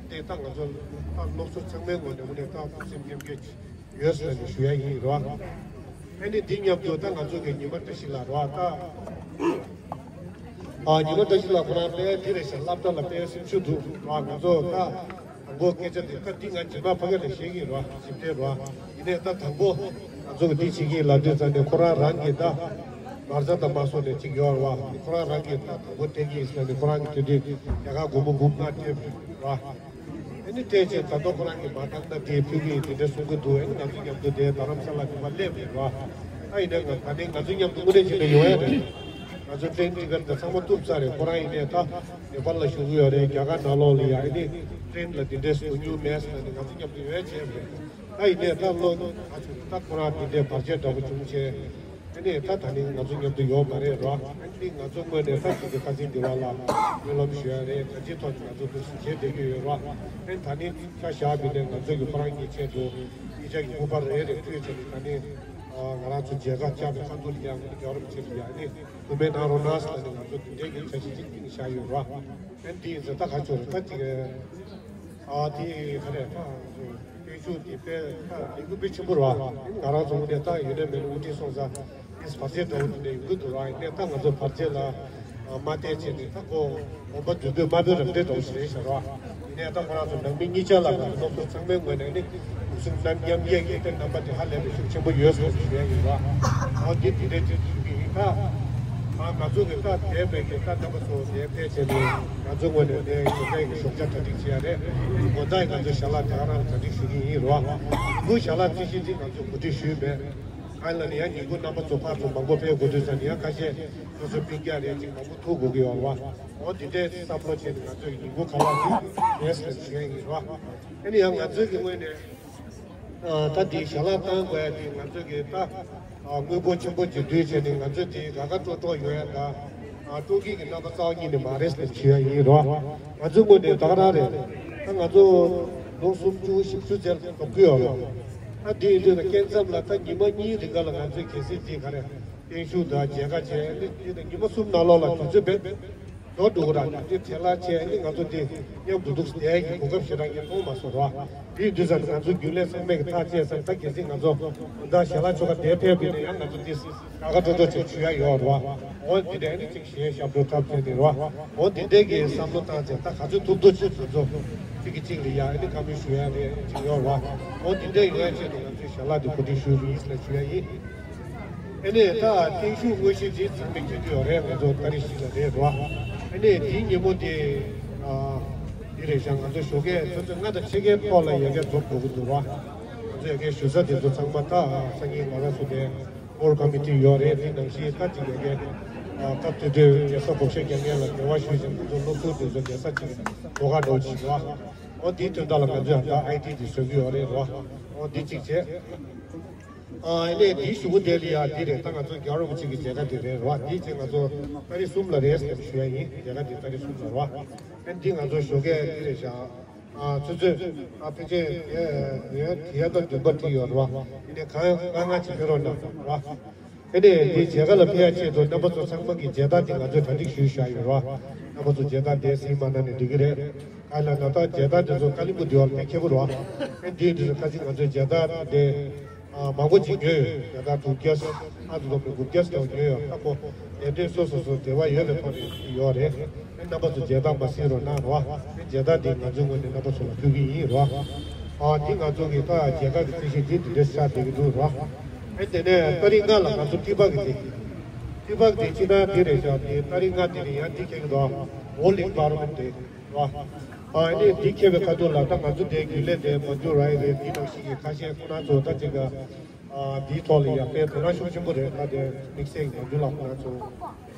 དེ་ལྟ་ང་ཚོ་ད་སློབ་གསོ་ཚང་མའི་ངོས་ནས་དངོས་གནས་ད་སེམས་སྐྱོ་སྐྱོ་ཡོད་ཟེར་ནས་ཞུ་ཡ་ཡིན་རེད་བ། ཨ་ནི་འདི་མཉམ་དུ་ད་ང་ཚོ་གི་ཉི་མ་བཀྲ་ཤིས་ལགས་རེད་བ་ད། ཨ་ཉི་མ་བཀྲ་ཤིས་ལགས་ཁོ་རང་དཔེ་དེ་རེད་ཤག་སློབ་གྲྭ་ལ་དཔེ་སེམས་ཤུགས་འདུག་རེད་བ། ང་ཚོ་ད། དང་པོ་སྐད་ཆ་འདི་ད་འདི་ང་རྗེས་མ་ཕ་གི་ལ་བཤད་ཀྱི་རེད་བ། ཞིབ་ཕྲ་རེད་བ། ཡིན་ནའི་ད་དང་པོ་ང་ཚོ་གི་འདི་བྱེད་ཀྱི་ལབ་དུས་ཙང་ནས་ཁོ་རང་རང་གིས་ད་མར་ཚ་དང་མ་སོ་ནས་གཅིག་ཡོད་རེད་བ། ཁོ་རང་རང་གིས་ད་དང་པོ་སྤྲད་ཀྱི་ཡིན་ཟེར་ནས་ཁོ་རང་གི་དུས་དེ་རྒྱ་གར་སྒོར་མོ་འབུམ་ལྔ་སྤྲད་རེད་བ། ཨ་ནི་སྤྲད་བྱས་ད་དུང་ཁོ་རང་གིས་མ་བཏང་ན་དེ་ཕུལ་གྱི་ཡིན་དེ་འདྲ་གསུང་གི་འདུག་ཨ་ནི་ང་ཚོ་མཉམ་དུ་དེ་རྡ་རམ་ས་ལ་ནས་མར་སླེབས་རེད་བ། ཨ་ཡིན་ནའི་ང་ད་ནི་ང་ཚོ་མཉམ་དུ་དངོས་གནས་བྱས་ན་ཡོང་ཡ་རེད། ང་ཚོ་ཊེན་ཊི་ཀེ་ཊི་དང་ཚང་མ་བཏུབ་ཚར་རེད། ཁོ་རང་ཡིན་ནའི་ད་ནེ་པཱལ་ལ་བཞུགས་ཀྱི་ཡོད་རེད། རྒྱ་གར་ནང་ལོགས་ལ་ཡ་ཨ་ནི་ཊེན་ལ་འདི་འདྲའི་སུ་ཉུང་མེད་ཟེར་ནས་ང་ཚོ་མཉམ་དུ་ཡོད་བྱས་རེད། ད་ཡིན་ནའི་ད་ལོ་ད་ཁོ་རང་འདི་འདྲའི་བར་ཆད་འདྲ་པོ་བྱུང་བྱས་ཨ་ནི་ད་ད་ནི་ང་ཚོ་མཉམ་དུ་ཡོད་མ་རེད་རོ། ཨ་ནི་ང་ཚོ་དངོས་གནས་ད་ཅིག་གི་ཁ་སང་འདི་བ་ལ་སྨོན་ལམ་ཞུ་ཡ་རེད། ད་ཅིག་ཐོག་ཅིག་ང་ཚོ་འདུག་སེ་བྱས་བསྡད་ཀྱི་ཡོད་རོ། ཨ་ནི་ད་ནི་ཆ་བཞག་པ་ཡིན་ནའི་ང་ཚོ་གི་ཁོ་རང་གཉིས་ཆེད་དུ་གཉིས་ཆ་གི་སྐུ་པར་རེ་རེ་ཕུལ་བྱས་ནས་ད་ནི་ང་རང་ཚོ་མཇལ་ཁ་བཅར་བའི་ཁ་ཐུག་ལ་ཡང་རྒྱལ་བ་རིན་པོ་ཆེ་ལ་ཡ་ཨ་ནི། སྐུ་སྨོན་གནང་རོགས་གནང་ཟེར་ནས་ང་ཚོ་འདི་འདྲའི་གི་འཆར་གཞི་ཅིག་བཏིང་བཞག་ཡོད་རོ། ཨ་འདི་ཡིན་ཟེར་ད་ག་ཚོད་རེད་ད་ཅིག་ཨ་དེ་ག་རེད་ད་སྟོན་ཤུགས་དེ་དཔེ་ད་ལས་འགུལ་དཔེ་ཆེན་པོ་རོ། ང་རང་ཚོ་དངོས་གནས་ད་ཡུན་ནན་མེད་ན་དབུ་ཁྲིད་སོང་ཙང་ཨིས་བར་ཆད་འདྲ་བོ་དེ་འདྲ་ཡོང་གི་འདུག་རོ། ཡིན་ནའི་ད་ང་ཚོ་བར་ཆད་ལ་མ་བལྟས་བྱས་ནས་ད་ཁོ་དགོན་པ་འདུས་པའི་དམར་པོའི་རབ་འབྲིང་འདྲ་བོ་ཞིག་རེད་ཤག་རོ། ཡིན་ནའི་ད་ཁོ་རང་ཚོ་ནང་མི་གཉིས་ཆ་ལ་ང་ཚོ་སློབ་ཕྲུག་ཚང་མའི་ངོས་ནས་ནི་ཕུགས་བསམ་རྣམ་མཉམ་གཡས་ཀྱི་དེ་རྣམ་པ་དེ་ཧ་ལས་པའི་ཤུགས་ཆེན་པོ་ཡོད་ཟེར་ཞུ་ཡ་ཡིན་རོ། འོ་འདི་དེ་འདྲའི་ཅིག་ཞུ་གི་ཡིན་ད། ང་ང་ཚོ་གི་ད་འདས་པའི་གི་ད་རྣམ་པ་ཚོ་འདས་ཕེབས་བྱས་ནས་ང་ཚོ་ངོས་ནས་དེ་དེ་འདྲའི་གི་ཞོགས་ཇ་གྲ་སྒྲིག་བྱེད་ཡ་རེད། དགོང་དག་ང་ཚོ་ཞལ་ལག་དེ་ག་རང་གྲ་སྒྲིག་ཞུ་གི་ཡིན་རོ། དགུ་ཞལ་ལག་རྩིས་གཞི་འདི་ང་ཚོ་གོ་སྒྲིག་ཞུས་མེད། ཨ་ལ་ནི་ཡང་ཉིན་གུང་རྣམ་པ་ཚོ་ཕར་ཚུར་མང་པོ་ཕེབས་དགོས་དུས་ཙམ་ནས་ཡང་ཁ་ཤས་སོ་སོའི་སྤུན་ཀྱག་རེད་ཅིག་མང་པོ་ཐུག་དགོས་ཀྱི་ཡོད་རེད་བ། འོ་འདི་འདྲའི་བསམ་བློ་བྱས་ནས་ང་ཚོས་ཉིན་གུང་ཁ་ལག་འདི་ཡོད་ཟེར་ཞུ་ཡ་ཡིན་རེད་བ། ཨ་ནི་ཡང་ང་ཚོའི་གི་ངོས་ནས་ཨ་ད་འདི་ཞལ་ལག་བཏང་དགོས་ཡ་འདི་ང་ཚོའི་གི་ད་ཨ་དངོས་པོ་ཆེན་པོ་ཅིག་བསྡུས་བྱས་ནས་ང་ཚོས་འདི་དགའ་དགའ་སྤྲོ་སྤྲོ་ཡོང་ཡ་ད་ཨ་སྤྲོ་སྐྱིད་ཀྱི་རྣམ་པ་རྩ་བ་ཉིད་ནས་མ་རེད་ཟེར་ཞུ་ཡ་ཡིན་རེད་བ། ང་ཚོའི་ངོས་ནས་ད་ག་རང་རེད། ད་ང་ཚོ་ལོ་སུམ་ཅུ་བཞི་བཅུ་ཙམ་འགྲོ་གི་ཡོད་རེད། ད་འདི་ཡིན་དུས་ན་སྐྱེ་མཚམས་ལ་ད་ཉི་མ་གཉིས་རིང་ག་ལ་ང་ཚོས་གལ་སྲིད་འདི་ག་རེ་བརྟན་བཞུགས་དང་མཇལ་ཁ་བྱས་ནི་འདི་ན་ཉི་མ་གསུམ་ནང་ལོགས་ལ་དུས་ཚོད་བེད་འགྲོ་འགྲོ་གི་ར། འདི་དེ་ལ་བྱས་ནི་ང་ཚོ་འདི་མཉམ་དུ་འདུག་བསྡད་ཀྱི་གོ་སྐབས་ཞེ་དྲག་གི་མཐོང་མ་སོང་ར། འདི་ཡིན་དུས་ཙང་ང་ཚོ་རྒྱུན་ལས་ཚང་མས་ཀྱི་ཐག་བཅད་ཙང་ད་གལ་སྲིད་ང་ཚོ་ད་ཞལ་ལག་མཆོད་ཁ་དེ་ཕེབས་པ་ཡིན་ན་ཡང་ང་ཚོ་འདི་དགའ་དགའ་སྤྲོ་སྤྲོ་ཅིག་ཞུ་ཡ་ཡོད་ར། འོ་འདི་འདྲ་ནི་ཅིག་གཞས་ཞབས་བྲོ་འཁྲབ་བྱས་ནས་ར། འོ་འདི་འདྲའི་གི་བསམ་བློ་བཏང་བྱས་ད་ག་ཚོད་ཐུབ་ཐུབ་ཅིག་ང་ཚོ་གཅིག་གིས་གཅིག་ལ་ཡ་ཨ་ནི་བཀའ་མོལ་ཞུ་ཡ་རེ་ཅིག་ཡོད་ར། འོ་འདི་འདྲ་ཡོང་ཡ་ཆེད་དུ་ང་ཚོས་ཞལ་ལག་འདི་གོ་སྒྲིག་ཞུས་ཡིན་ཟེར་ཞུ་ཡ་ཡིན། ཨ་ནི་ད་བརྟན་བཞུགས་དངོས་གཞི་འདི་ཚང་མས་མཁྱེན་གྱི་ཡོད་རེད། ང་ཚོ་ཏ་རིག་བཞི་ལ་རེད་ར། ཨ་ནི་དེའི་ཉིན་མོ་དེ་ཨ་འདི་རེད་ཤག་ང་ཚོ་ཞོགས་ཀས་ཆུ་ཚོད་ལྔ་དང་ཕྱེད་ཀའི་ཐོག་ལ་ཡ་གི་རྫོགས་འགྲོ་གི་འདུག་ར། ང་ཚོ་ཡ་གི་བཞུགས་ས་དེ་ཚོ་ཚང་མ་ད་སང་ཉིན་ང་རང་ཚོ་དེ། ཀོར་ཀོ་མི་ཊི་ཡོད་རེད། དེ་ནང་བཞིན་ད་ཅིག་ཡོད་མཁན་སྐབས་དེ་དུས་རྒྱལ་ས་བགོ་བཤའ་རྒྱག་མཁན་ལ་འབྲེལ་བ་ཞུས་ཤིང་ང་ཚོ་སློབ་ཕྲུག་དེ་ཚོ་རྒྱལ་ས་ཅིག་འགྲོ་ག་འགྲོ་ཅིག་ར། འོ་དེའི་དོན་དག་ལ་ང་ཚོས་ད་ཨའི་ཌི་དེ་བཟོ་གི་ཡོད་རེད་ར། འོ་དེ་གཅིག་བྱས། ཨ་ལས་དེའི་གཞུག་གུ་དེ་ལ་ཡ་དེ་རེད། ད་ང་ཚོ་རྒྱལ་བ་རིན་པོ་ཆེ་གི་མཇལ་ཁ་དེ་རེད་ར། དེ་བྱས་ང་ཚོ་ཏ་རིག་གསུམ་ལ་རེད་ཟེར་ཞུ་ཡ་ཡིན། མཇལ་ཁ་དེ་ཏ་རིག་གསུམ་ལ་ར། ཨ་འདི་ང་ཚོ་ཞོགས་ཀས་དེ་རེད་བཞག་ཨ་ཆུ་ཚོད་ཨ་ཕལ་ཆེར་ཡ་ཡ་དེ་ཡ་དང་བདུན་པ་དེ་ཡོད་རེད་བ། ཡིན་ནའི་གང་ཡང་གང་ང་ཅིག་ཕེབས་རོགས་གནང་ར། ཨ་ནི་འདི་མཇལ་ཁ་ལ་ཕེབས་ཡ་ཆེད་དུ་རྣམ་པ་ཚོ་ཚང་མ་གི་མཇལ་དར་དེ་ང་ཚོས་གྲ་སྒྲིག་ཞུས་བཞག་ཡོད་རེད་བ། རྣམ་པ་ཚོ་མཇལ་དར་དེ་ཟིན་མ་གནང་ནས་འགྲིག་གི་རེད། ཨ་ལ་ན་ད་མཇལ་དར་དེ་ཚོ་ཀ་ལིམ་པོང་དེ་བ་ལ་ཕན་ཁེ་པོ་རེད་བ། ཨ་འདི་འདི་ཚོ་ཁ་ཅིག་ང་ཚོས་མཇལ་དར་དེ་ཨ་མང་པོ་ཅིག་ཉོས་ཡོད། མཇལ་དར་དྲུག་བརྒྱ་ཨ་ཙམ་ལོ་མི་དགུ་བརྒྱ་ཙམ་ཉོས་ཡོད། ཨ་ཁོ་ལས་དོན་སོ་སོ་སོ་འབྲེལ་བ་ཡོད་པའི་ཐོག་ནས་ཡོད་རེད། རྣམ་པ་ཚོ་མཇལ་དར་མ་ཟིན་རོགས་གནང་རོགས། མཇལ་དར་འདི་ང་ཚོའི་ངོས་ནས་རྣམ་པ་ཚོ་ལ་ཕུལ་གྱི་ཡིན་རོགས། ཨ་འདི་ང་ཚོ་གི་ད་རྒྱལ་ཁབ་ཀྱི་རྩིས་ཞིབ་འདི་འདི་འདྲ་ཆགས་བསྡད་ཀྱི་འདུག་ར། ཨེ་དེ་ནས་ཏ་རིག་ལྔ་ལ་ང་ཚོ་ཏི་པག་གི་འདི། ཏི་པག་འདི་ཕྱི་ནང་འདི་རེད་ཤག་འདི་ཏ་རིག་ལྔ་འདི་ནས་ཡང་འདི་ཁྱེར་གྱི་འདུག་འོ་ལིང་བར་མ་འདི་ར། ཨ་ནི་འདི་ཁྱེར་བའི་ཁ་ཐུག་ལ་ད་ང་ཚོ་འདི་རྒྱུན་ལས་འདི་མ་འཇུ་ར་ཡི་རེད། འདི་ནང་བཞིན་གྱི་ཁ་ཤས་ཁོ་ན་ཚོ་ད་ཅིག་ག་ཨ་འདིའི་ཐོག་ལ་ཡང་དཔེ་དོ་སྣང་ཤུགས་ཆེན་པོ་རེད། ད་དེ་དམིགས་བསལ་གྱི་ང་ཚོ་ལ་ཁོ་ན་ཚོ་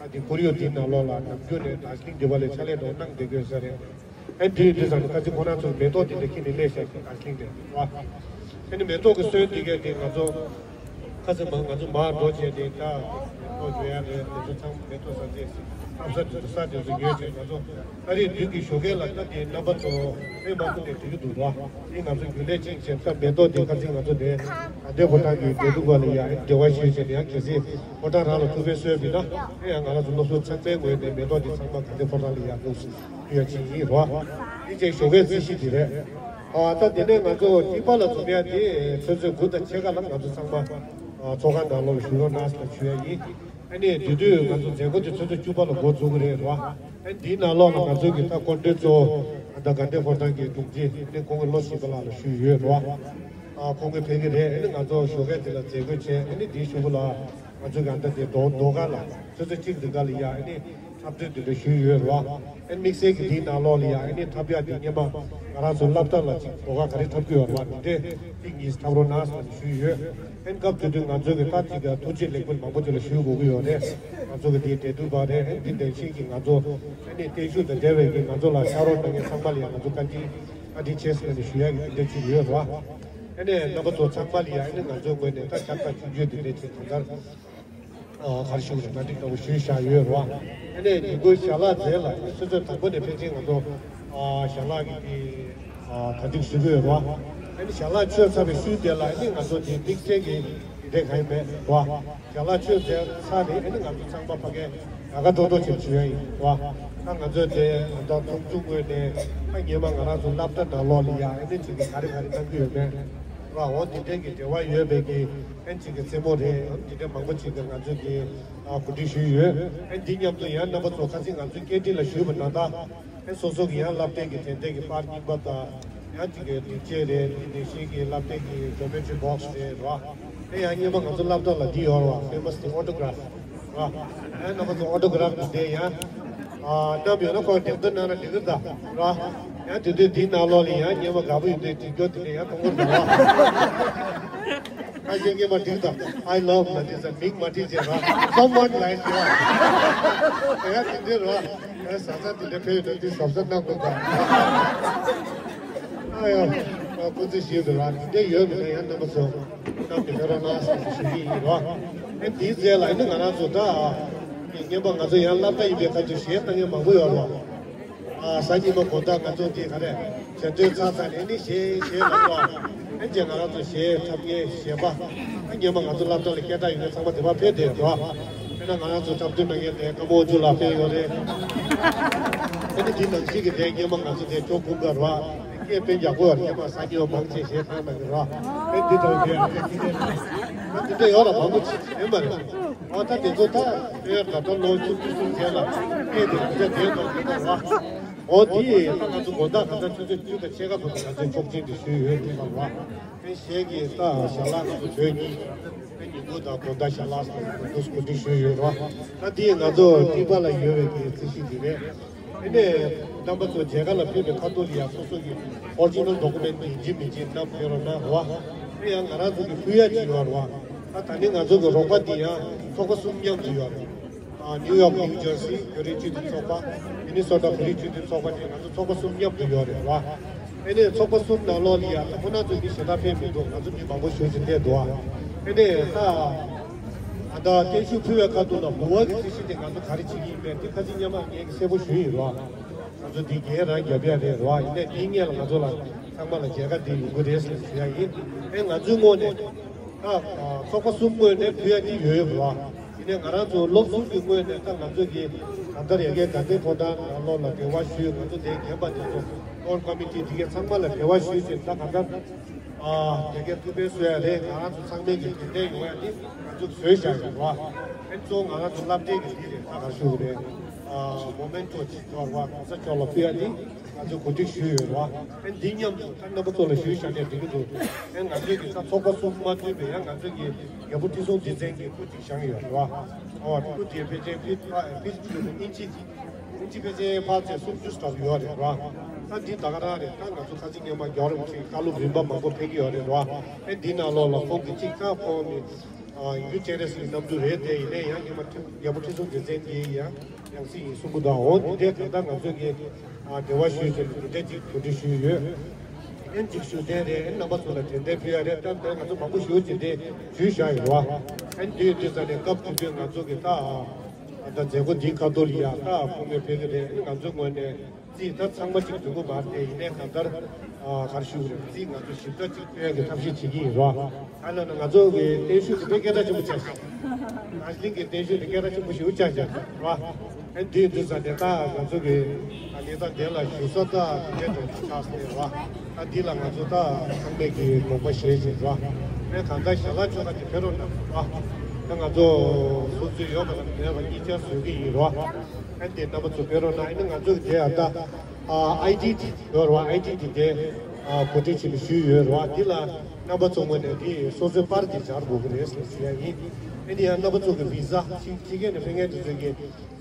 ད་དེ་ཁོར་ཡུག་འདིའི་ནང་ལོགས་ལ་ནམ་རྒྱུན་ནས་དར་ཞིང་རྒྱས་པ་ལ་ཕྱག་ལས་དང་གནང་བསྡད་དགོས་ས་རེད། ཨེ་དུས་དུས་ཙམ་ཁ་ཅིག་ཁོ་ན་ཚོ་མེ་ཏོག་དེ་འདྲ་ཁྱེར་ནས་སླེབས་ཤག་དར་ཞིང་དེ་བ། ཨེ་ནི་མེ་ཏོག་གི་སོན་དེ་གས་དེ་ང་ཚོ་ཁ་ཚ་མ་ང་ཚོ་མར་འགྲོ་བྱས་ཏེ་ད་མེ་ཏོག་ཉོ་ཡ་རེད། དེ་ཚོ་ཚང་མ་མེ་ཏོག་ཟ་རྫས་ཟ་ས་དེ་ཚོ་ས་དེ་ཚོ་ཉོས་བྱས་ང་ཚོ་ཨ་རིའི་དུས་ཀྱི་ཞོགས་ཀས་ལ་ད་དེ་རྣམ་པ་ཚོ་ཨེ་མ་ཁུ་ནས་དུས་འདུག་ར། ཨེ་ང་ཚོ་རྒྱུན་ལས་ཅིག་བྱས་ད་མེ་ཏོག་དེ་ཁ་ཚིག་ང་ཚོ་དེ་ད་ལྟའི་ཕོ་བྲང་གི་དགེ་ཕྲུག་པ་ལ་ཡ་ཨེ་འབྲེལ་བ་ཞུས་བྱས་ནས་ཡང་གལ་སྲིད་ཕོ་བྲང་རང་ལ་ཐུགས་ཕན་གསོས་པ་ཡིན་ན་ཨེ་ཡང་ང་རང་ཚོ་སློབ་ཟུར་ཚང་མའི་ངོས་ནས་མེ་ཏོག་དེ་ཚང་མ་ད་ལྟའི་ཕོ་བྲང་ལ་ཡ་ལོགས་སུ་ཕུལ་ཡ་ཅིག་ཡིན་ར། ཨེ་ཅིག་ཞོགས་ཀས་རྩིས་གཞི་དེ་རེད། ཨ་ད་དེ་ནས་ང་ཚོ་ཏི་པག་ལ་འཛོམས་ཡ་དེ་ཆུ་ཚོད་དགུ་དང་ཕྱེད་ཀ་ལ་ང་ཚོ་ཚང་མ་ཨ་ཚོགས་ཁང་ནང་ལོགས་ལ་བཞུགས་རོགས་གནང་ཟེར་ཞུ་ཡ་ཡིན། ཨ་ནི་དེ་དུས་ང་ཚོ་མཛད་སྒོ་དེ་ཆུ་ཚོད་བཅུ་པ་ལ་འགོ་འཛུགས་ཀྱི་རེད་ར། ཨ་འདིའི་ནང་ལོགས་ལ་ང་ཚོ་གི་ད་སྐུ་མགྲོན་གཙོ་བོ་ད་དགའ་ལྡན་ཕོ་བྲང་གི་དྲུང་ཆེ་ཨ་ནི་ཁོང་གི་བློ་ཞིབ་པ་ལགས་ལ་ཞུས་ཡོད་ར། ཨ་ཁོང་གིས་ཕེབས་ཀྱི་རེད། ཨ་ནི་ང་ཚོ་ཞོགས་ཀས་དེ་ལ་མཛད་སྒོ་བྱས། ཨ་ནི་དེའི་གཞུག་གུ་ལ་ང་ཚོ་གི་ཨ་ད་དེ་རྡོ་རྡོ་སྒར་ལ་ཆུ་ཚོད་གཅིག་རིང་ག་ལ་ཡ་ཨ་ནི་འཁྲབ་སྟོན་དེ་འདྲ་ཞུས་ཡོད་ར། ཨ་ནི་དམིགས་བསལ་གྱི་དེའི་ནང་ལོགས་ལ་ཡ་ཨ་ནི་འཁྲབ་ཡ་དེ་སྔོན་མ་ང་རང་ཚོ་སློབ་གྲྭ་ལ་ཅིག་ཟློས་གར་ག་རེ་འཁྲབ་ཀྱི་ཡོད་རེད་པ། དེ་འདྲའི་ཐེངས་གཉིས་འཁྲབ་རོགས་གནང་ཟེར་ཞུས་ཡོད། ཨ་ནི་སྐབས་དེ་དུས་ང་ཚོ་གི་ད་ཅིག་ཐུགས་རྗེ་ལེགས་འབུལ་མང་པོ་ཅིག་ལ་ཞུ་དགོས་ཀྱི་ཡོད་རེད། ང་ཚོ་གི་དེའི་འབྲེལ་གཏུག་པ་རེད། ཨ་ནི་དེ་འདྲ་ཞིག་གི་ང་ཚོ་ཨ་ནི་བརྟན་བཞུགས་དང་འབྲེལ་བའི་གི་ང་ཚོ་ལ་ཕྱག་རོགས་གནང་མཁན་ཚང་མ་ལ་ཡང་ང་ཚོ་བཀའ་དྲིན་བཀའ་དྲིན་ཆེ་ཟེར་ནས་ཞུ་ཡ་གི་དེ་འདྲ་ཅིག་ཡོད་རེད་པ། ཨ་ནི་རྣམ་པ་ཚོ་ཚང་མ་ལ་ཡང་ཨ་ནི་ང་ཚོའི་ངོས་ནས་ད་ཁྱབ་བསྒྲགས་ཆུང་ཆུང་དེ་འདྲ་ཅིག་གང་ལྟར། ཨ་གར་ཞུགས་ནས་གྲ་སྒྲིག་ལྟ་བུ་ཞུས་བཞག་ཡོད་རེད་པ། ཨ་ནི་ཉིན་གུང་ཞལ་ལག་མཛད་ལ་ཆུ་ཚོད་དང་པོ་ནས་ཕལ་ཆེར་ང་ཚོ་ཨ་ཞལ་ལག་གི་ཨ་གྲ་སྒྲིག་ཞུ་གི་ཡོད་རེད་པ། ཨ་ནི་ཞལ་ལག་མཆོད་ཚར་བའི་ཤུལ་དེ་ལ་ཨ་ནི་ང་ཚོ་དེ་དམིགས་བསལ་གྱི་དེ་འདྲ་གང་ཡང་མེད་རེད་པ། ཞལ་ལག་མཆོད་མཛད་ཚར་ནས་ཨ་ནི་ང་ཚོ་ཚང་མ་ཕ་གིར་ཡག་ག་འགྲོ་འགྲོ་བྱེད་ཞུ་ཡ་ཡིན་རེད་པ། ད་ང་ཚོས་དེ་ད་ཚོགས་གཙོ་ངོས་ནས་ད་སྔོན་མ་ང་རང་ཚོ་སློབ་གྲྭ་ནང་ལོགས་ལ་ཡ་ཨ་ནི་ཅིག་གི་ག་རེ་ག་རེ་གནང་གི་ཡོད་མེད་རེད་པ། འོ་དེ་འདྲ་གི་འབྲེལ་བ་ཡོད་པའི་གི་ཨན་ཅིག་གི་རྩེད་མོ་རེད། འདི་འདྲ་མང་པོ་ཅིག་གི་ང་ཚོས་ཀྱི་ཨ་གོ་སྒྲིག་ཞུས་ཡོད། ཨན་འདི་མཉམ་དུ་ཡང་རྣམ་པ་ཚོ་ཁ་སང་ང་ཚོའི་སྐད་འཕྲིན་ལ་ཞུས་པ་ནང་ལྟར་ཨན་སོ་སོ་གི་ཡང་སློབ་གྲྭའི་གི་དེ་འདྲའི་གི་པར་རྙིང་པ་དང་ཡང་ཅིག་གི་སྒྲིག་ཆས་རེད། འདི་ནང་བཞིན་གྱི་སློབ་གྲྭའི་གི་ཇོ་མེ་ཊི་རི་བོག་སི་རེད་ར། ཨན་ཡང་སྔོན་མ་ང་ཚོ་སློབ་གྲྭ་ལ་འདི་ཡོད་ར་བ་ཕེ་མ་སི་དེ་ཨོ་ཊོ་གྷ་རབ་ར། ཨན་རྣམ་པ་ཚོ་ཨོ་ཊོ་གྷ་རབ་འདི་དེ་ཡང་ཨ་བསྣམས་ཡོད་ན་ཁོང་འགྲེམས་སྟོན་གནང་ན་འགྲིག་གི་རེད་ད་ར། ཡང་དེ་དུས་འདིའི་ནང་ལོགས་ལ་ཡང་སྔོན་མ་དགའ་པོ་ཡོད་དུས་དེ་སྐྱོ་དེ་ནས་ཡང་གཏོང་གི་འདུག་བ། ཨ་ཞེ་སྔོན་མ་འགྲིག་དང་I love Ladisa མིང་མ་བྲིས་བྱས་ར། Someone like you ཡང་དེ་འདྲའི་ར། ཨ་ས་ས་དེ་འདྲ་ཕེབས་ཡོད་ན་དེ་གཟབ་གཟབ་གནང་དགོས་ད། ཨ་ཡ། ཨ་ཁོ་ཚོས་ཞུས་འདུག་ར། དེ་འདྲ་ཡོད་མེད་ན་ཡང་རྣམ་པ་ཚོ་གནང་གི་ཕེབས་རོགས་གནང་ཞེས་ཞུ་གི་ཡིན་ར། ཨ་དེའི་རྗེས་ལ་ཨ་ནི་ང་རང་ཚོ་ད་སྔོན་མ་ང་ཚོ་ཡང་སློབ་གྲྭ་ཡིན་པའི་ཁ་ཐུག་གཞས་གཏོང་མཁན་མང་པོ་ཡོད་ར། ཨ་གཟའ་ཉི་མ་དགོང་དག་ང་ཚོ་འདི་ག་རེ་ཞལ་འདོན་ཚར་ཚར་ནས་ནི་གཞས་གཞས་ལ་ལོ། ཨ་ནི་ང་རང་ཚོ་གཞས་འཁྲབ་མཁན་གཞས་པ། ཨ་སྔོན་མ་ང་ཚོ་སློབ་གྲྭ་ལ་སྐད་གྲགས་ཡོད་མཁན་ཚང་མ་དེ་པར་ཕེབས་བསྡད་ཡོད་ར། དཔེར་ན་ང་རང་ཚོ་འཁྲབ་སྟོན་གནང་མཁན་དེ་ཀ་མོ་ཇུ་ལགས་ཕེབས་ཡོད་རེད། ཨ་ནི་འདི་ནང་བཞིན་གྱི་དེ་སྔོན་མ་ང་ཚོ་དེ་ཅོ་ཀུན་དགའ་ར། སྐད་དཔེ་ཡག་པོ་ཡོད་རེད། སྔོན་མ་གཟའ་ཉི་མ་མང་ཆེ་གཞས་བཏང་གནང་གི་ར། ཨ་ནི་འདི་འདྲ་བོ་དེ་ཨ་ནི་འདི་འདྲ་ཨ་འདི་འདྲ་ཡོད་ར་མང་པོ་ཅིག་ཡོད་མ་རེད། ཨ་ད་དེ་ཚོ་ད་དེ་ད་ལྟ་ལོ་བཅུ་བཅུ་གསུམ་རྗེས་ལ་སྐད་དེ་དེ་འདྲ་བསྡད་འདུག་དེ་ལྟར་བ། འོ་དེ་ད་ང་ཚོ་དགོང་དག་ག་ཚོད་ཆུ་ཚོད་བཅུ་དང་ཕྱེད་ཀ་བར་དུ་ང་ཚོས་ཆོག་མཆན་དེ་ཞུས་ཡོད་དེ་ལྟར་བ། དེ་གཞས་ཀྱི་ད་ཞལ་ལག་ང་ཚོ་བོད་གཉིས་དེ་ཉིན་གུང་དང་དགོང་དག་ཞལ་ལག་སོགས་ང་ཚོ་གོ་སྒྲིག་ཞུས་ཡོད་ར། ད་དེ་ང་ཚོ་ཏི་པག་ལ་ཡོད་པའི་གི་རྩིས་གཞི་དེ་རེད། དེ་ནས་རྣམ་པ་ཚོ་མཇལ་ཁ་ལ་ཕེབས་པའི་ཁ་ཐུག་ལ་ཡང་སོ་སོ་གི་ཨོ་རི་ཇི་ནལ་ཌོ་ཀུ་མེན་ཊི་ཡིན་གཅིག་མིན་གཅིག་བསྣམས་ཕེབས་རོགས་གནང་རོགས། དེ་ཡང་ང་རང་ཚོ་གི་ཕུལ་ཡ་ཅིག་ཡོད་རེད་བ། ད་ད་ནི་ང་ཚོ་གི་རོགས་པ་འདི་ཡང་ཚོགས་པ་གསུམ་མཉམ་དུ་ཡོད་རེད། ཨ་ནིའུ་ཡོག་ནིའུ་ཇར་སི་བོད་རིགས་སྤྱི་མཐུན་ཚོགས་པ། མི་ནི་སོ་ཊ་བོད་རིགས་སྤྱི་མཐུན་ཚོགས་པ་བཅས་ང་ཚོ་ཚོགས་པ་གསུམ་མཉམ་དུ་ཡོད་རེད་བ། དེ་ནས་ཚོགས་པ་གསུམ་ནང་ལོགས་ལ་ཡང་ད་ཁོ་ན་ཚོ་མི་ཞེ་དྲག་ཕེབས་མི་འདུག་ང་ཚོ་མི་མང་པོ་ཞེ་ཅིག་སླེབས་འདུག་ཨ། དེ་ནས་ད་ཨ་ད་བརྟན་བཞུགས་ཕུལ་བའི་ཁ་ཐུག་ལ་འབུལ་བ་གི་རྩིས་གཞི་དེ་ང་ཚོ་ག་རེ་བྱེད་ཀྱི་ཡིན་མིན་དེ་ཁ་སང་སྔོན་མ་ངས་གསལ་པོ་ཞུས་ཡིན་རོགས། ང་ཚོ་འདི་འགན་རང་རྒྱབ་ཡ་རེད་རོགས། ཡིན་ནའི་འདིའི་སྔོན་ལ་ང་ཚོ་ལ་ཚང་མ་ལ་མཇལ་ཁ་འདི་ཡོང་གི་རེད་ཟེར་ཞུ་ཡ་ཡིན། ཨེ་ང་ཚོའི་ངོས་ནས་ད་ཚོགས་པ་གསུམ་ངོས་ནས་ཕུལ་ཡ་འདི་ཡོད་ཡོད་རོགས། ཡིན་ནའི་ང་རང་ཚོ་སློབ་ཟུར་གྱི་ངོས་ནས་ད་ང་ཚོ་གི་ད་ལྟ་ཡ་གའི་དགའ་ལྡན་ཕོ་བྲང་ནང་ལོགས་ལ་འབྲེལ་བ་ཞུས། ང་ཚོ་དེ་རྒན་པ་དེ་ཚོ་ཀོར་ཀོ་མི་ཊི་དེ་གའི་ཚང་མ་ལ་འབྲེལ་བ་ཞུས་ཟིན། ད་གང་ལྟར་ཨ་དེ་གའི་ཐུགས་ཕན་གསོས་ཡ་རེད། ང་རང་ཚོ་ཚང་མས་ཀྱི་དོན་ལྡན་ཡོང་ཡ་དེ་ང་ཚོ་བཟོས་བཞག་ཡོད་རོགས། ཨེ་གཙོ་བོ་ང་རང་ཚོ་སློབ་གྲྭའི་གི་དེ་རེད། ད་ག་ཞུ་གི་རེད། ཨ་མོ་མེན་ཊོ་ཅིག་ཡོད་རོགས། གོང་ས་མཆོག་ལ་ཕུལ་ཡ་དེ། ང་ཚོས་གོ་སྒྲིག་ཞུས་ཡོད་རེད་བ། ཨ་འདི་མཉམ་དུ་ད་རྣམ་པ་ཚོ་ལ་ཞུས་བཞག་ནས་འགྲིག་གི་འདུག་ཨ་ང་ཚོས་ཀྱི་ད་ཚོགས་པ་གསུམ་མ་མཐུན་པའི་ཡང་ང་ཚོས་ཀྱི་རྒྱལ་པོ་ཁྲི་སྲོང་ལྡེ་བཙན་གྱི་སྐུ་གཅིག་བཞེངས་ཡོད་རེད་བ། ཨོ་སྐུ་དེ་ཕལ་ཆེར་ཕིཊ་ཕ་ཕིཊ་ཆུ་ལ་ཨིན་ཅི་ཨིན་ཅི་ཕལ་ཆེར་ཕར་ཚད་སུམ་ཅུ་ཙམ་ཡོད་རེད་བ། ད་འདི་ད་ག་རང་རེད། ད་ང་ཚོ་ཁ་སང་སྔོན་མ་རྒྱལ་བ་རིན་པོ་ཆེའི་བཀའ་སློབ་རིམ་པ་མང་པོ་ཕེབས་ཀྱི་ཡོད་རེད་བ། ཨ་འདི་ནང་ལོགས་ལ་ཁོང་གི་གཅིག་ད་ཁོང་ནི། ཡུལ་སྤྱན་རས་གཟིགས་ཀྱི་རྣམ་སྤྲུལ་རེད་དེ། ཡིན་ནའི་ཡང་སྔོན་མ་ཁྲི་རྒྱལ་པོ་ཁྲི་སྲོང་ལྡེ་བཙན་གྱི་ཡང་ཡང་སྲིད་ཡིན་གསུང་གི་འདུག་འོ་འདི་འདྲའི་གང་ལྟར་ང་ཚོས་ཀྱི་འབྲེལ་བ་ཞུས་བྱས་ནས་འདི་འདྲ་ཅིག་གོ་སྒྲིག་ཞུས་ཡོད། ཨེ་ཅིག་ཞུ་གཏན་རེད། རྣམ་པ་ཚོ་ལ་དྲན་རྟེན་ཕུལ་ཡ་རེད། ད་ལྟ་ང་ཚོ་མང་པོ་ཞེ་པོ་ཅིག་འདི་ཞུས་བཞག་ཡོད་རེད་བ། ཨེ་འདི་ཡོད་དུས་ཙང་ནས་སྐབས་དེ་དུས་ང་ཚོ་གི་ད་ད་མཛད་སྒོ་འདིའི་ཁ་ཐོག་ལ་ཡ་ད་སྐུ་ངལ་འཕེལ་གི་རེད། ང་ཚོའི་ངོས་ནས། རྩིས་ད་ཚང་མ་གཅིག་འདུག་གི་མ་རེད། ཡིན་ནའི་གང་ལྟར་ག་རེ་ཞུ་དགོས་རེད། རྩིས་ང་ཚོ་ཞིབ་ཕྲ་གཅིག་སྟོན་གྱི་ཐབས་ཤེས་བྱེད་ཀྱི་ཡིན་རོ། ཨ་ལ་ན་ང་ཚོ་གི་བརྟན་བཞུགས་དེ་དཔེ་སྐད་གྲགས་ཆེན་པོ་ཆགས་ཤག་དར་ཇི་ལིང་གི་བརྟན་བཞུགས་དེ་སྐད་གྲགས་ཆེན་པོ་ཞིག་ཆགས་ཤག་རོ། ཨ་འདི་འདི་ས་དེ་ད་ང་ཚོ་གི་ད་ལས་ད་དེ་ལ་བཞུགས་ས་ད་དེ་འདྲ་ཆགས་སོང་རོ། ད་འདི་ལ་ང་ཚོ་ད་ཚང་མས་ཀྱི་དགོངས་པ་བཞེས་བཞིན་རོ། ཨ་གང་ལྟར་ཞལ་ལག་མཆོད་ཁང་དེ་ཕེབས་རོགས་གནང་རོ། ད་ང་ཚོ་སོ་སོའི་ཡོད་པ་དང་མེད་པ་གཉིས་ཆར་བཟོ་གི་ཡིན་རོ། ཨ་དེ་རྣམ་པ་ཚོ་ཕེབས་རོགས་གནང་། ཨ་ནི་ང་ཚོ་གི་དེ་ཨ་ད་ཨ་ཨའི་ཌི་དེ་ཡོད་རེད་བ། ཨའི་ཌི་དེ་དེ་ཨ་གོ་སྒྲིག་བྱེད་ནས་ཞུས་ཡོད་རེད་བ། འདི་ལ་རྣམ་པ་ཚོ་ངོས་ནས་དེ་སོ་སོའི་པར་དེ་སྦྱར་དགོས་ཀྱི་རེད་ཟེར་ཞུ་ཡ་ཡིན། ཨ་ནི་ཡང་རྣམ་པ་ཚོ་གི་བི་ཟ་ཕྱི་ཕྱི་རྒྱལ་ནས་ཕེབས་མཁན་དེ་ཚོ་གི་